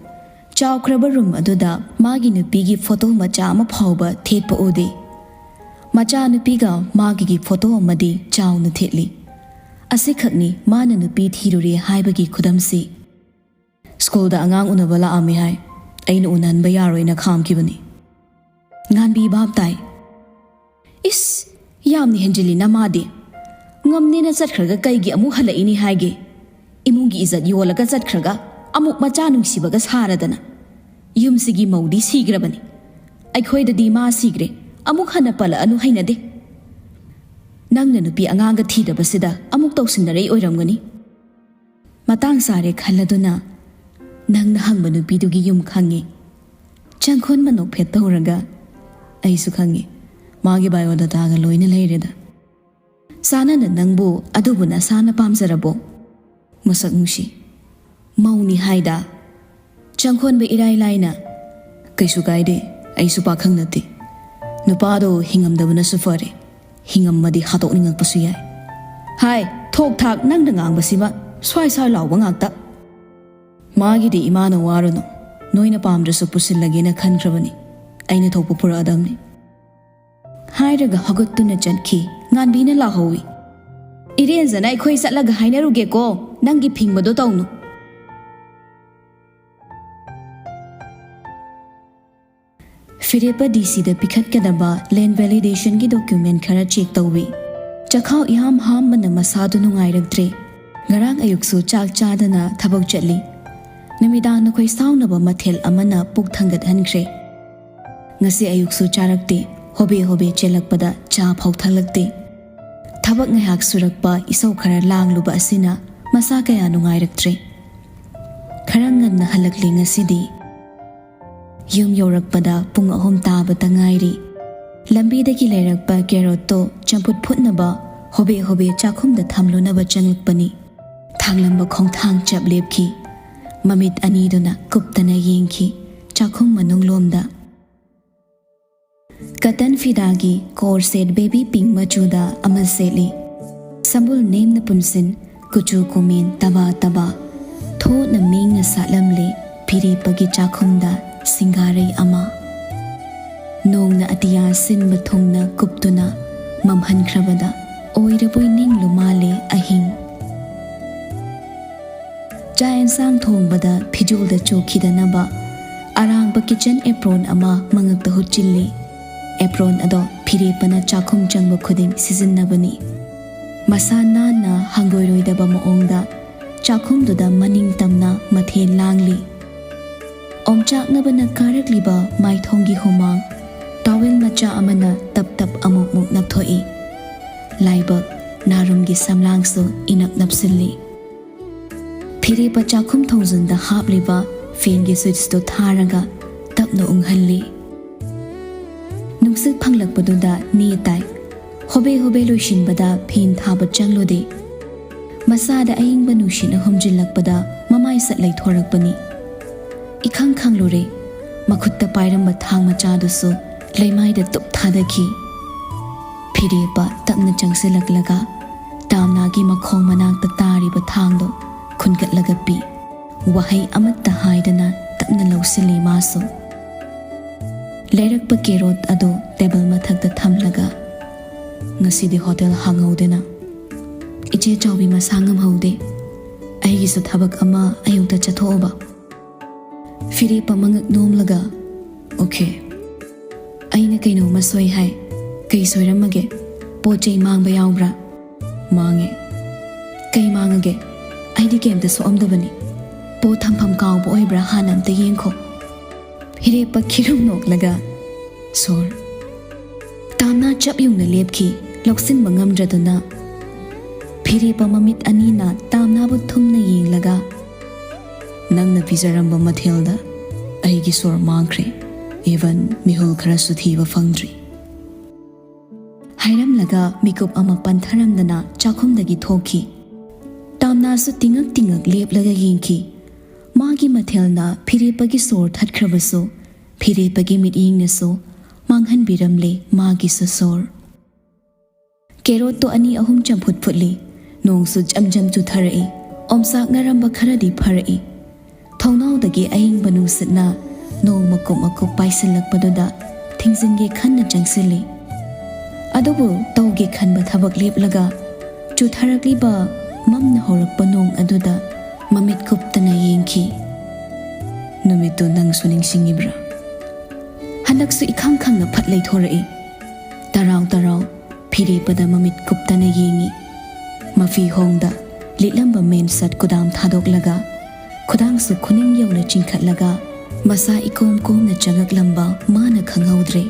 ꯆꯥꯎꯈ꯭ꯔꯕ ꯔꯨꯝ ꯑꯗꯨꯗ ꯃꯥꯒꯤ ꯅꯨꯄꯤꯒꯤ ꯐꯣꯇꯣ ꯃꯆꯥ ꯑꯃ ꯐꯥꯎꯕ ꯊꯦꯠꯄ ꯎꯗꯦ꯫ ꯃꯆꯥꯅꯨꯄꯤꯒ ꯃꯥꯒꯤꯒꯤ ꯐꯣꯇꯣ ꯑꯃꯗꯤ ꯆꯥꯎꯅ ꯊꯦꯠꯂꯤ꯫ ꯑꯁꯤꯈꯛꯅꯤ ꯃꯥꯅ ꯅꯨꯄꯤ ꯊꯤꯔꯨꯔꯦ ꯍꯥꯏꯕꯒꯤ ꯈꯨꯗꯝꯁꯤ꯫ "ꯁ꯭ꯀꯨꯜꯗ ꯑꯉꯥꯡ ꯎꯅꯕ ꯂꯥꯛꯑꯝꯃꯤ ꯍꯥꯏ, ꯑꯩꯅ ꯎꯅꯍꯟꯕ ꯌꯥꯔꯣꯏꯅ ꯈꯥꯝꯈꯤꯕꯅꯤ"꯫ ꯉꯥꯟꯕꯤ ꯚꯥꯞ ꯇꯥꯏ꯫ "ꯏꯁ, ꯌꯥꯝꯅ ꯍꯦꯟꯖꯤꯜꯂꯤ ꯅꯃꯥꯗꯤ꯫ ꯉꯝꯅꯦꯅ ꯆꯠꯈ꯭ꯔꯒ ꯀꯩꯒꯤ ꯑꯃꯨꯛ ꯍꯜꯂꯛꯏꯅꯤ ꯍꯥꯏꯒꯦ? ꯏꯃꯨꯡꯒꯤ ꯏꯖꯠ ꯌꯣꯜꯂꯒ ꯆꯠꯈ꯭ꯔꯒ ꯑꯃꯨꯛ ꯃꯆꯥ ꯅꯨꯡꯁꯤꯕꯒ ꯁꯥꯔꯗꯅ꯫ ꯌꯨꯝꯁꯤꯒꯤ ꯃꯧꯗꯤ ꯁꯤꯈ꯭ꯔꯕꯅꯤ꯫ ꯑꯩꯈꯣꯏꯗꯗꯤ ꯃꯥ ꯁꯤꯈ꯭ꯔꯦ, ꯑꯃꯨꯛ ꯍꯟꯅ ꯄꯜꯂꯛꯑꯅꯨ, ꯍꯩꯅꯗꯦ꯫ ꯅꯪꯅ ꯅꯨꯄꯤ ꯑꯉꯥꯡꯒ ꯊꯤꯗꯕꯁꯤꯗ ꯑꯃꯨꯛ ꯇꯧꯁꯤꯟꯅꯔꯛꯏ ꯑꯣꯏꯔꯝꯒꯅꯤ"꯫ ꯃꯇꯥꯡ ꯆꯥꯔꯦ ꯈꯜꯂꯗꯨꯅ ꯅꯪꯅ ꯍꯪꯕ ꯅꯨꯄꯤꯗꯨꯒꯤ ꯌꯨꯝ ꯈꯪꯉꯦ꯫ ꯆꯪꯈꯣꯟ ꯃꯅꯣꯛ ꯐꯦꯠ ꯇꯧꯔꯒ, "ꯑꯩꯁꯨ ꯈꯪꯉꯦ, ꯃꯥꯒꯤ ꯕꯥꯏꯑꯣꯗꯥꯇꯥꯒ ꯂꯣꯏꯅ ꯂꯩꯔꯦꯗ"꯫ "ꯆꯥꯅꯅ ꯅꯪꯕꯨ ꯑꯗꯨꯕꯨ ꯅꯁꯥꯅ ꯄꯥꯝꯖꯔꯕꯣ? ꯃꯁꯛ ꯅꯨꯡꯁꯤ꯫ ꯃꯧꯅꯤ ꯍꯥꯏꯗ"꯫ ꯆꯪꯈꯣꯟꯕ ꯏꯔꯥꯏ ꯂꯥꯏꯅ, "ꯀꯩꯁꯨ ꯀꯥꯏꯗꯦ, ꯑꯩꯁꯨ ꯄꯥꯈꯪ ꯅꯠꯇꯦ꯫ ꯅꯨꯄꯥꯗꯣ ꯍꯤꯡꯉꯝꯗꯕꯅꯁꯨ ꯐꯔꯦ, ꯍꯤꯡꯉꯝꯃꯗꯤ ꯍꯥꯠꯇꯣꯛꯅꯤꯡꯉꯛꯄꯁꯨ ꯌꯥꯏ"꯫ "ꯍꯥꯏ, ꯊꯣꯛ ꯊꯥꯛ ꯅꯪꯅ ꯉꯥꯡꯕꯁꯤꯃ ꯁ꯭ꯋꯥꯏ ꯁ꯭ꯋꯥꯏ ꯂꯥꯎꯕ ꯉꯥꯛꯇ"꯫ "ꯃꯥꯒꯤꯗꯤ ꯏꯃꯥꯅ ꯋꯥꯔꯨꯅꯨ, ꯅꯣꯏꯅ ꯄꯥꯝꯗ꯭ꯔꯁꯨ ꯄꯨꯁꯤꯜꯂꯒꯦꯅ ꯈꯟꯈ꯭ꯔꯕꯅꯤ, ꯑꯩꯅ ꯊꯣꯛꯄ ꯄꯨꯔꯛꯑꯗꯕꯅꯤ"꯫ ꯍꯥꯏꯔꯒ ꯍꯧꯒꯠꯇꯨꯅ ꯆꯠꯈꯤ꯫ ꯉꯥꯟꯕꯤꯅ ꯂꯥꯎꯍꯧꯏ, "ꯏꯔꯦꯟꯖꯅ ꯑꯩꯈꯣꯏ ꯆꯠꯂꯒ ꯍꯥꯏꯅꯔꯨꯒꯦꯀꯣ, ꯅꯪꯒꯤ ꯐꯤꯡꯕꯗꯣ ꯇꯧꯅꯨ"꯫ ꯐꯤꯔꯦꯞꯄ ꯗꯤ ꯁꯤꯗ ꯄꯤꯈꯠꯀꯗꯕ ꯂꯦꯟ ꯚꯦꯂꯤꯗꯦꯁꯟꯒꯤ ꯗꯣꯀ꯭ꯌꯨꯃꯦꯟ ꯈꯔ ꯆꯦꯛ ꯇꯧꯏ꯫ ꯆꯈꯥꯎ ꯏꯍꯥꯝ ꯍꯥꯝꯕꯅ ꯃꯁꯥꯗꯨ ꯅꯨꯡꯉꯥꯏꯔꯛꯇ꯭ꯔꯦ꯫ ꯉꯔꯥꯡ ꯑꯌꯨꯛꯁꯨ ꯆꯥꯛ ꯆꯥꯗꯅ ꯊꯕꯛ ꯆꯠꯂꯤ꯫ ꯅꯨꯃꯤꯗꯥꯡ ꯅꯈꯣꯏ ꯁꯥꯎꯅꯕ ꯃꯊꯦꯜ ꯑꯃꯅ ꯄꯨꯛ ꯊꯥꯡꯒꯠꯍꯟꯈ꯭ꯔꯦ꯫ ꯉꯁꯤ ꯑꯌꯨꯛꯁꯨ ꯆꯥꯔꯛꯇꯦ꯫ ꯍꯣꯕꯦ ꯍꯣꯕꯦ ꯆꯦꯜꯂꯛꯄꯗ ꯆꯥ ꯐꯥꯎ ꯊꯛꯂꯛꯇꯦ꯫ ꯊꯕꯛ ꯉꯥꯏꯍꯥꯛ ꯁꯨꯔꯛꯄ, ꯏꯁꯧ ꯈꯔ ꯂꯥꯡꯂꯨꯕ ꯑꯁꯤꯅ ꯃꯁꯥ ꯀꯌꯥ ꯅꯨꯡꯉꯥꯏꯔꯛꯇ꯭ꯔꯦ꯫ ꯈꯔ ꯉꯟꯅ ꯍꯜꯂꯛꯂꯦ ꯉꯁꯤꯗꯤ꯫ ꯌꯨꯝ ꯌꯧꯔꯛꯄꯗ ꯄꯨꯡ ꯑꯍꯨꯝ ꯇꯥꯕꯇ ꯉꯥꯏꯔꯤ꯫ ꯂꯝꯕꯤꯗꯒꯤ ꯂꯩꯔꯛꯄ ꯀꯦꯔꯣꯠꯇꯣ ꯆꯝꯐꯨꯠ ꯐꯨꯠꯅꯕ ꯍꯣꯕꯦ ꯍꯣꯕꯦ ꯆꯥꯛꯈꯨꯝꯗ ꯊꯝꯂꯨꯅꯕ ꯆꯪꯂꯛꯄꯅꯤ꯫ ꯊꯥꯡꯂꯝꯕ ꯈꯣꯡꯊꯥꯡ ꯆꯞ ꯂꯦꯞꯈꯤ꯫ ꯃꯃꯤꯠ ꯑꯅꯤꯗꯨꯅ ꯀꯨꯞꯇꯅ ꯌꯦꯡꯈꯤ ꯆꯥꯛꯈꯨꯝ ꯃꯅꯨꯡ ꯂꯣꯝꯗ꯫ ꯀꯇꯟ ꯐꯤꯗꯥꯒꯤ ꯀꯣꯔ ꯁꯦꯠ ꯕꯦꯕꯤ ꯄꯤꯡ ꯃꯆꯨꯗ ꯑꯃ ꯁꯦꯠꯂꯤ꯫ ꯁꯝꯕꯨꯜ ꯅꯦꯝꯅ ꯄꯨꯟꯁꯤꯟ, ꯀꯨꯆꯨ ꯀꯨꯃꯦꯟ ꯇꯕꯥ ꯇꯕꯥ ꯊꯣꯠꯅ ꯃꯤꯡꯅ ꯁꯥꯠꯂꯝꯂꯦ ꯐꯤꯔꯦꯞꯄꯒꯤ ꯆꯥꯛꯈꯨꯝꯗ ꯁꯤꯡꯒꯥꯔꯩ ꯑꯃ꯫ ꯅꯣꯡꯅ ꯑꯇꯤꯌꯥ ꯁꯤꯟꯕ ꯊꯨꯡꯅ ꯀꯨꯞꯇꯨꯅ ꯃꯝꯍꯟꯈ꯭ꯔꯕꯗ ꯑꯣꯏꯔꯕꯣꯏ ꯅꯤꯡꯂꯨ ꯃꯥꯜꯂꯦ ꯑꯍꯤꯡ꯫ ꯆꯥꯛ ꯑꯦꯟꯁꯥꯡ ꯊꯣꯡꯕꯗ ꯐꯤꯖꯣꯜꯗ ꯆꯣꯛꯈꯤꯗꯅꯕ ꯑꯔꯥꯡꯕ ꯀꯤꯆꯟ ꯑꯦꯄ꯭ꯔꯣꯟ ꯑꯃ ꯃꯉꯛꯇ ꯍꯨꯠꯆꯤꯜꯂꯤ꯫ ꯑꯦꯄ꯭ꯔꯣꯟ ꯑꯗꯣ ꯐꯤꯔꯦꯞꯄꯅ ꯆꯥꯛꯈꯨꯝ ꯆꯪꯕ ꯈꯨꯗꯤꯡ ꯁꯤꯖꯤꯟꯅꯕꯅꯤ꯫ ꯃꯁꯥ ꯅꯥꯟꯅ ꯍꯪꯒꯣꯏꯔꯣꯏꯗꯕ ꯃꯑꯣꯡꯗ ꯆꯥꯛꯈꯨꯝꯗꯨꯗ ꯃꯅꯤꯡ ꯇꯝꯅ ꯃꯊꯦꯜ ꯂꯥꯡꯂꯤ꯫ ꯑꯣꯝꯆꯥꯛꯅꯕꯅ ꯀꯥꯔꯛꯂꯤꯕ ꯃꯥꯏꯊꯣꯡꯒꯤ ꯍꯨꯃꯥꯡ ꯇꯥꯋꯦꯜ ꯃꯆꯥ ꯑꯃꯅ ꯇꯞ ꯇꯞ ꯑꯃꯨꯛꯃꯨꯛ ꯅꯞꯊꯣꯛꯏ꯫ ꯂꯥꯏꯕꯛ ꯅꯥꯔꯨꯝꯒꯤ ꯁꯝꯂꯥꯡꯁꯨ ꯏꯅꯛ ꯅꯞꯁꯤꯜꯂꯤ꯫ ꯐꯤꯔꯦꯞꯄ ꯆꯥꯛꯈꯨꯝ ꯊꯣꯡꯖꯤꯟꯗ ꯍꯥꯞꯂꯤꯕ ꯐꯦꯟꯒꯤ ꯁ꯭ꯋꯤꯠꯆꯇꯨ ꯊꯥꯔꯒ ꯇꯞꯅ ꯎꯪꯍꯜꯂꯤ꯫ ꯅꯨꯡꯁꯤꯠ ꯐꯪꯂꯛꯄꯗꯨꯗ ꯅꯦ ꯇꯥꯏ꯫ ꯍꯣꯕꯦ ꯍꯣꯕꯦ ꯂꯣꯏꯁꯤꯟꯕꯗ ꯐꯦꯟ ꯊꯥꯕ ꯆꯪꯂꯨꯗꯦ꯫ ꯃꯁꯥꯗ ꯑꯏꯪꯕ ꯅꯨꯡꯁꯤꯠꯅ ꯍꯨꯝꯖꯤꯜꯂꯛꯄꯗ ꯃꯃꯥꯏ ꯁꯠ ꯂꯩꯊꯣꯔꯛꯄꯅꯤ꯫ ꯏꯈꯪ ꯈꯪꯂꯨꯔꯦ꯫ ꯃꯈꯨꯠꯇ ꯄꯥꯏꯔꯝꯕ ꯊꯥꯡ ꯃꯆꯥꯗꯨꯁꯨ ꯂꯩꯃꯥꯏꯗ ꯇꯨꯞ ꯊꯥꯗꯈꯤ꯫ ꯐꯤꯔꯦꯞꯄ ꯇꯞꯅ ꯆꯪꯁꯤꯜꯂꯛꯂꯒ ꯇꯥꯝꯅꯥꯒꯤ ꯃꯈꯣꯡ ꯃꯅꯥꯛꯇ ꯇꯥꯔꯤꯕ ꯊꯥꯡꯗꯣ ꯈꯨꯟꯒꯠꯂꯒ ꯄꯤ꯫ ꯋꯥꯍꯩ ꯑꯃꯠꯇ ꯍꯥꯏꯗꯅ ꯇꯞꯅ ꯂꯧꯁꯤꯜꯂꯤ ꯃꯥꯁꯨ꯫ ꯂꯩꯔꯛꯄ ꯀꯦꯔꯣꯠ ꯑꯗꯨ ꯇꯦꯕꯜ ꯃꯊꯛꯇ ꯊꯝꯂꯒ, "ꯉꯁꯤꯗꯤ ꯍꯣꯇꯦꯜ ꯍꯥꯡꯍꯧꯗꯦꯅ?" "ꯏꯆꯦ ꯆꯥꯎꯕꯤ ꯃꯁꯥ ꯉꯝꯍꯧꯗꯦ꯫ ꯑꯩꯒꯤꯁꯨ ꯊꯕꯛ ꯑꯃ ꯑꯌꯨꯛꯇ ꯆꯠꯊꯣꯛꯎꯕ꯫" ꯐꯤꯔꯦꯞꯄ ꯃꯉꯛ ꯅꯣꯝꯂꯒ, "ꯑꯣꯀꯦ꯫ ꯑꯩꯅ ꯀꯩꯅꯣꯝꯃ ꯁꯣꯏ ꯍꯥꯏ꯫ ꯀꯩ ꯁꯣꯏꯔꯝꯃꯒꯦ? ꯄꯣꯠ ꯆꯩ ꯃꯥꯡꯕ ꯌꯥꯎꯕ꯭ꯔꯥ?" "ꯃꯥꯡꯉꯦ꯫" "ꯀꯩ ꯃꯥꯡꯉꯒꯦ? ꯑꯩꯗꯤ ꯀꯩꯝꯇ ꯁꯣꯛꯑꯝꯗꯕꯅꯤ꯫ ꯄꯣꯠ ꯊꯝꯐꯝ ꯀꯥꯎꯕ ꯑꯣꯏꯕ꯭ꯔꯥ ꯍꯥꯟꯅ ꯑꯝꯇ ꯌꯦꯡꯈꯣ꯫" ꯐꯤꯔꯦꯞꯄ ꯈꯤꯔꯨꯝ ꯅꯣꯛꯂꯒ, "ꯁꯣꯔ꯫" ꯇꯥꯝꯅꯥ ꯆꯞ ꯌꯨꯡꯅ ꯂꯦꯞꯈꯤ, ꯂꯧꯁꯤꯟꯕ ꯉꯝꯗ꯭ꯔꯗꯨꯅ꯫ ꯐꯤꯔꯦꯞꯄ ꯃꯃꯤꯠ ꯑꯅꯤꯅ ꯇꯥꯝꯅꯥꯕꯨ ꯊꯨꯝꯅ ꯌꯦꯡꯂꯒ, "ꯅꯪꯅ ꯄꯤꯖꯔꯝꯕ ꯃꯊꯦꯜꯗ ꯑꯩꯒꯤ ꯁꯣꯔ ꯃꯥꯡꯈ꯭ꯔꯦ꯫ Even ꯃꯤꯍꯨꯜ ꯈꯔꯁꯨ ꯊꯤꯕ ꯐꯪꯗ꯭ꯔꯤ꯫" ꯍꯥꯏꯔꯝꯂꯒ ꯃꯤꯀꯨꯞ ꯑꯃ ꯄꯟꯊꯔꯝꯗꯅ ꯆꯥꯛꯈꯨꯝꯗꯒꯤ ꯊꯣꯛꯈꯤ꯫ ꯇꯥꯝꯅꯥꯁꯨ ꯇꯤꯡꯉꯛ ꯇꯤꯡꯉꯛ ꯂꯦꯞꯂꯒ ꯌꯦꯡꯈꯤ꯫ ꯃꯥꯒꯤ ꯃꯊꯦꯜꯅ ꯐꯤꯔꯦꯞꯄꯒꯤ ꯁꯣꯔ ꯊꯠꯈ꯭ꯔꯕꯁꯨ, ꯐꯤꯔꯦꯞꯄꯒꯤ ꯃꯤꯠꯌꯦꯡꯅꯁꯨ ꯃꯥꯡꯍꯟꯕꯤꯔꯝꯂꯦ ꯃꯥꯒꯤꯁꯨ ꯁꯣꯔ꯫ ꯀꯦꯔꯣꯠꯇꯣ ꯑꯅꯤ ꯑꯍꯨꯝ ꯆꯝꯐꯨꯠ ꯐꯨꯠꯂꯤ꯫ ꯅꯣꯡꯁꯨ ꯖꯝ ꯖꯝ ꯆꯨꯊꯔꯛꯏ꯫ ꯑꯣꯝꯆꯥꯛꯅꯔꯝꯕ ꯈꯔꯗꯤ ꯐꯔꯛꯏ꯫ ꯊꯣꯡꯅꯥꯎꯗꯒꯤ ꯑꯏꯪꯕ ꯅꯨꯡꯁꯤꯠꯅ ꯅꯣꯡ ꯃꯀꯨꯞ ꯃꯀꯨꯞ ꯄꯥꯏꯁꯤꯜꯂꯛꯄꯗꯨꯗ ꯊꯤꯡꯖꯤꯟꯒꯦ ꯈꯟꯅ ꯆꯪꯁꯤꯜꯂꯤ꯫ ꯑꯗꯨꯕꯨ ꯇꯧꯒꯦ ꯈꯟꯕ ꯊꯕꯛ ꯂꯦꯞꯂꯒ ꯆꯨꯊꯔꯛꯂꯤꯕ ꯃꯝꯅ ꯍꯧꯔꯛꯄ ꯅꯣꯡ ꯑꯗꯨꯗ ꯃꯃꯤꯠ ꯀꯨꯞꯇꯅ ꯌꯦꯡꯈꯤ꯫ ꯅꯨꯃꯤꯠꯇꯨ ꯅꯪꯁꯨ ꯅꯤꯡꯁꯤꯡꯉꯤꯕ꯭ꯔꯥ? ꯍꯟꯗꯛꯁꯨ ꯏꯈꯪ ꯈꯪꯅ ꯐꯠ ꯂꯩꯊꯣꯔꯛꯏ꯫ ꯇꯔꯥꯎ ꯇꯔꯥꯎ ꯐꯤꯔꯦꯞꯄꯗ ꯃꯃꯤꯠ ꯀꯨꯞꯇꯅ ꯌꯦꯡꯉꯤ꯫ ꯃꯐꯤ ꯍꯣꯡꯗ ꯂꯤꯠꯂꯝꯕ ꯃꯦꯟ ꯁꯠ ꯀꯨꯗꯥꯝ ꯊꯥꯗꯣꯛꯂꯒ, ꯈꯨꯗꯥꯡꯁꯨ ꯈꯨꯅꯤꯡ ꯌꯧꯅ ꯆꯤꯡꯈꯠꯂꯒ, ꯃꯁꯥ ꯏꯀꯣꯝ ꯀꯣꯝꯅ ꯆꯪꯉꯛꯂꯝꯕ ꯃꯥꯅ ꯈꯪꯍꯧꯗ꯭ꯔꯦ꯫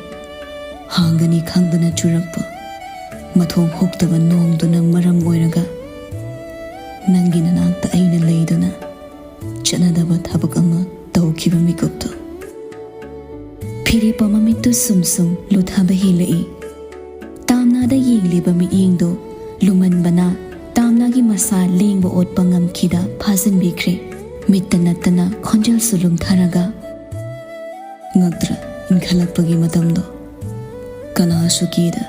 ꯍꯥꯡꯒꯅꯤ ꯈꯪꯗꯅ ꯆꯨꯔꯛꯄ ꯃꯊꯣꯡ ꯍꯨꯛꯇꯕ ꯅꯣꯡꯗꯨꯅ ꯃꯔꯝ ꯑꯣꯏꯔꯒ, ꯅꯪꯒꯤ ꯅꯅꯥꯛꯇ ꯑꯩꯅ ꯂꯩꯗꯨꯅ ꯆꯠꯅꯗꯕ ꯊꯕꯛ ꯑꯃ ꯇꯧꯈꯤꯕ ꯃꯤꯀꯨꯞꯇꯣ꯫ ꯐꯤꯔꯦꯞꯄ ꯃꯃꯤꯠꯇꯨ ꯁꯨꯝ ꯁꯨꯝ ꯂꯨꯊꯕ ꯍꯦꯜꯂꯛꯏ꯫ ꯇꯥꯝꯅꯥꯗ ꯌꯦꯡꯂꯤꯕ ꯃꯤꯠꯌꯦꯡꯗꯨ ꯂꯨꯃꯟꯕꯅ ꯇꯥꯝꯅꯥꯒꯤ ꯃꯁꯥ ꯂꯦꯡꯕ ꯑꯣꯠꯄ ꯉꯝꯈꯤꯗ ꯐꯥꯖꯤꯟꯕꯤꯈ꯭ꯔꯦ꯫ ꯃꯤꯠꯇ ꯅꯠꯇꯅ ꯈꯣꯟꯖꯦꯜꯁꯨ ꯂꯨꯝꯊꯔꯒ, ꯉꯛꯇ꯭ꯔꯥ ꯏꯟꯈꯠꯂꯛꯄꯒꯤ ꯃꯇꯝꯗꯣ? ꯀꯅꯥꯁꯨ ꯀꯤꯗ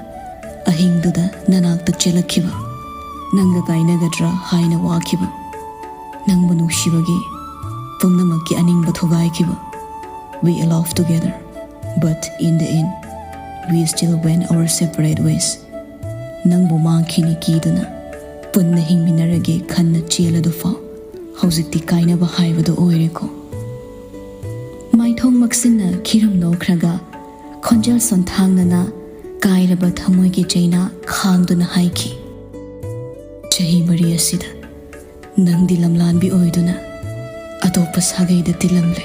ꯑꯍꯤꯡꯗꯨꯗ ꯅꯅꯥꯛꯇ ꯆꯦꯜꯂꯛꯈꯤꯕ, ꯅꯪꯒ ꯀꯥꯏꯅꯒꯗ꯭ꯔꯥ ꯍꯥꯏꯅ ꯋꯥꯈꯤꯕ, ꯅꯪꯕꯨ ꯅꯨꯡꯁꯤꯕꯒꯤ ꯄꯨꯝꯅꯃꯛꯀꯤ ꯑꯅꯤꯡꯕ ꯊꯨꯒꯥꯏꯈꯤꯕ꯫ We love together, but in the end, we still went our separate ways. ꯅꯪꯕꯨ ꯃꯥꯡꯈꯤꯅꯤ ꯀꯤꯗꯨꯅ ꯄꯨꯟꯅ ꯍꯤꯡꯃꯤꯟꯅꯔꯒꯦ ꯈꯟꯅ ꯆꯦꯜꯂꯗꯨꯐꯥꯎ ꯍꯧꯖꯤꯛꯇꯤ ꯀꯥꯏꯅꯕ ꯍꯥꯏꯕꯗꯨ ꯑꯣꯏꯔꯦꯀꯣ꯫ ꯃꯥꯏꯊꯣꯡ ꯃꯛꯁꯤꯟꯅ ꯈꯤꯔꯝ ꯅꯣꯛꯈ꯭ꯔꯒ ꯈꯣꯟꯖꯦꯜ ꯁꯣꯟꯊꯥꯡꯅꯅ ꯀꯥꯏꯔꯕ ꯊꯃꯣꯏꯒꯤ ꯆꯩꯅꯥ ꯈꯥꯡꯗꯨꯅ ꯍꯥꯏꯈꯤ, ꯆꯍꯤ ꯃꯔꯤ ꯑꯁꯤꯗ ꯅꯪꯗꯤ ꯂꯝꯂꯥꯟꯕꯤ ꯑꯣꯏꯗꯨꯅ ꯑꯇꯣꯞꯄ ꯁꯥꯒꯩꯗ ꯇꯤꯜꯂꯝꯂꯦ꯫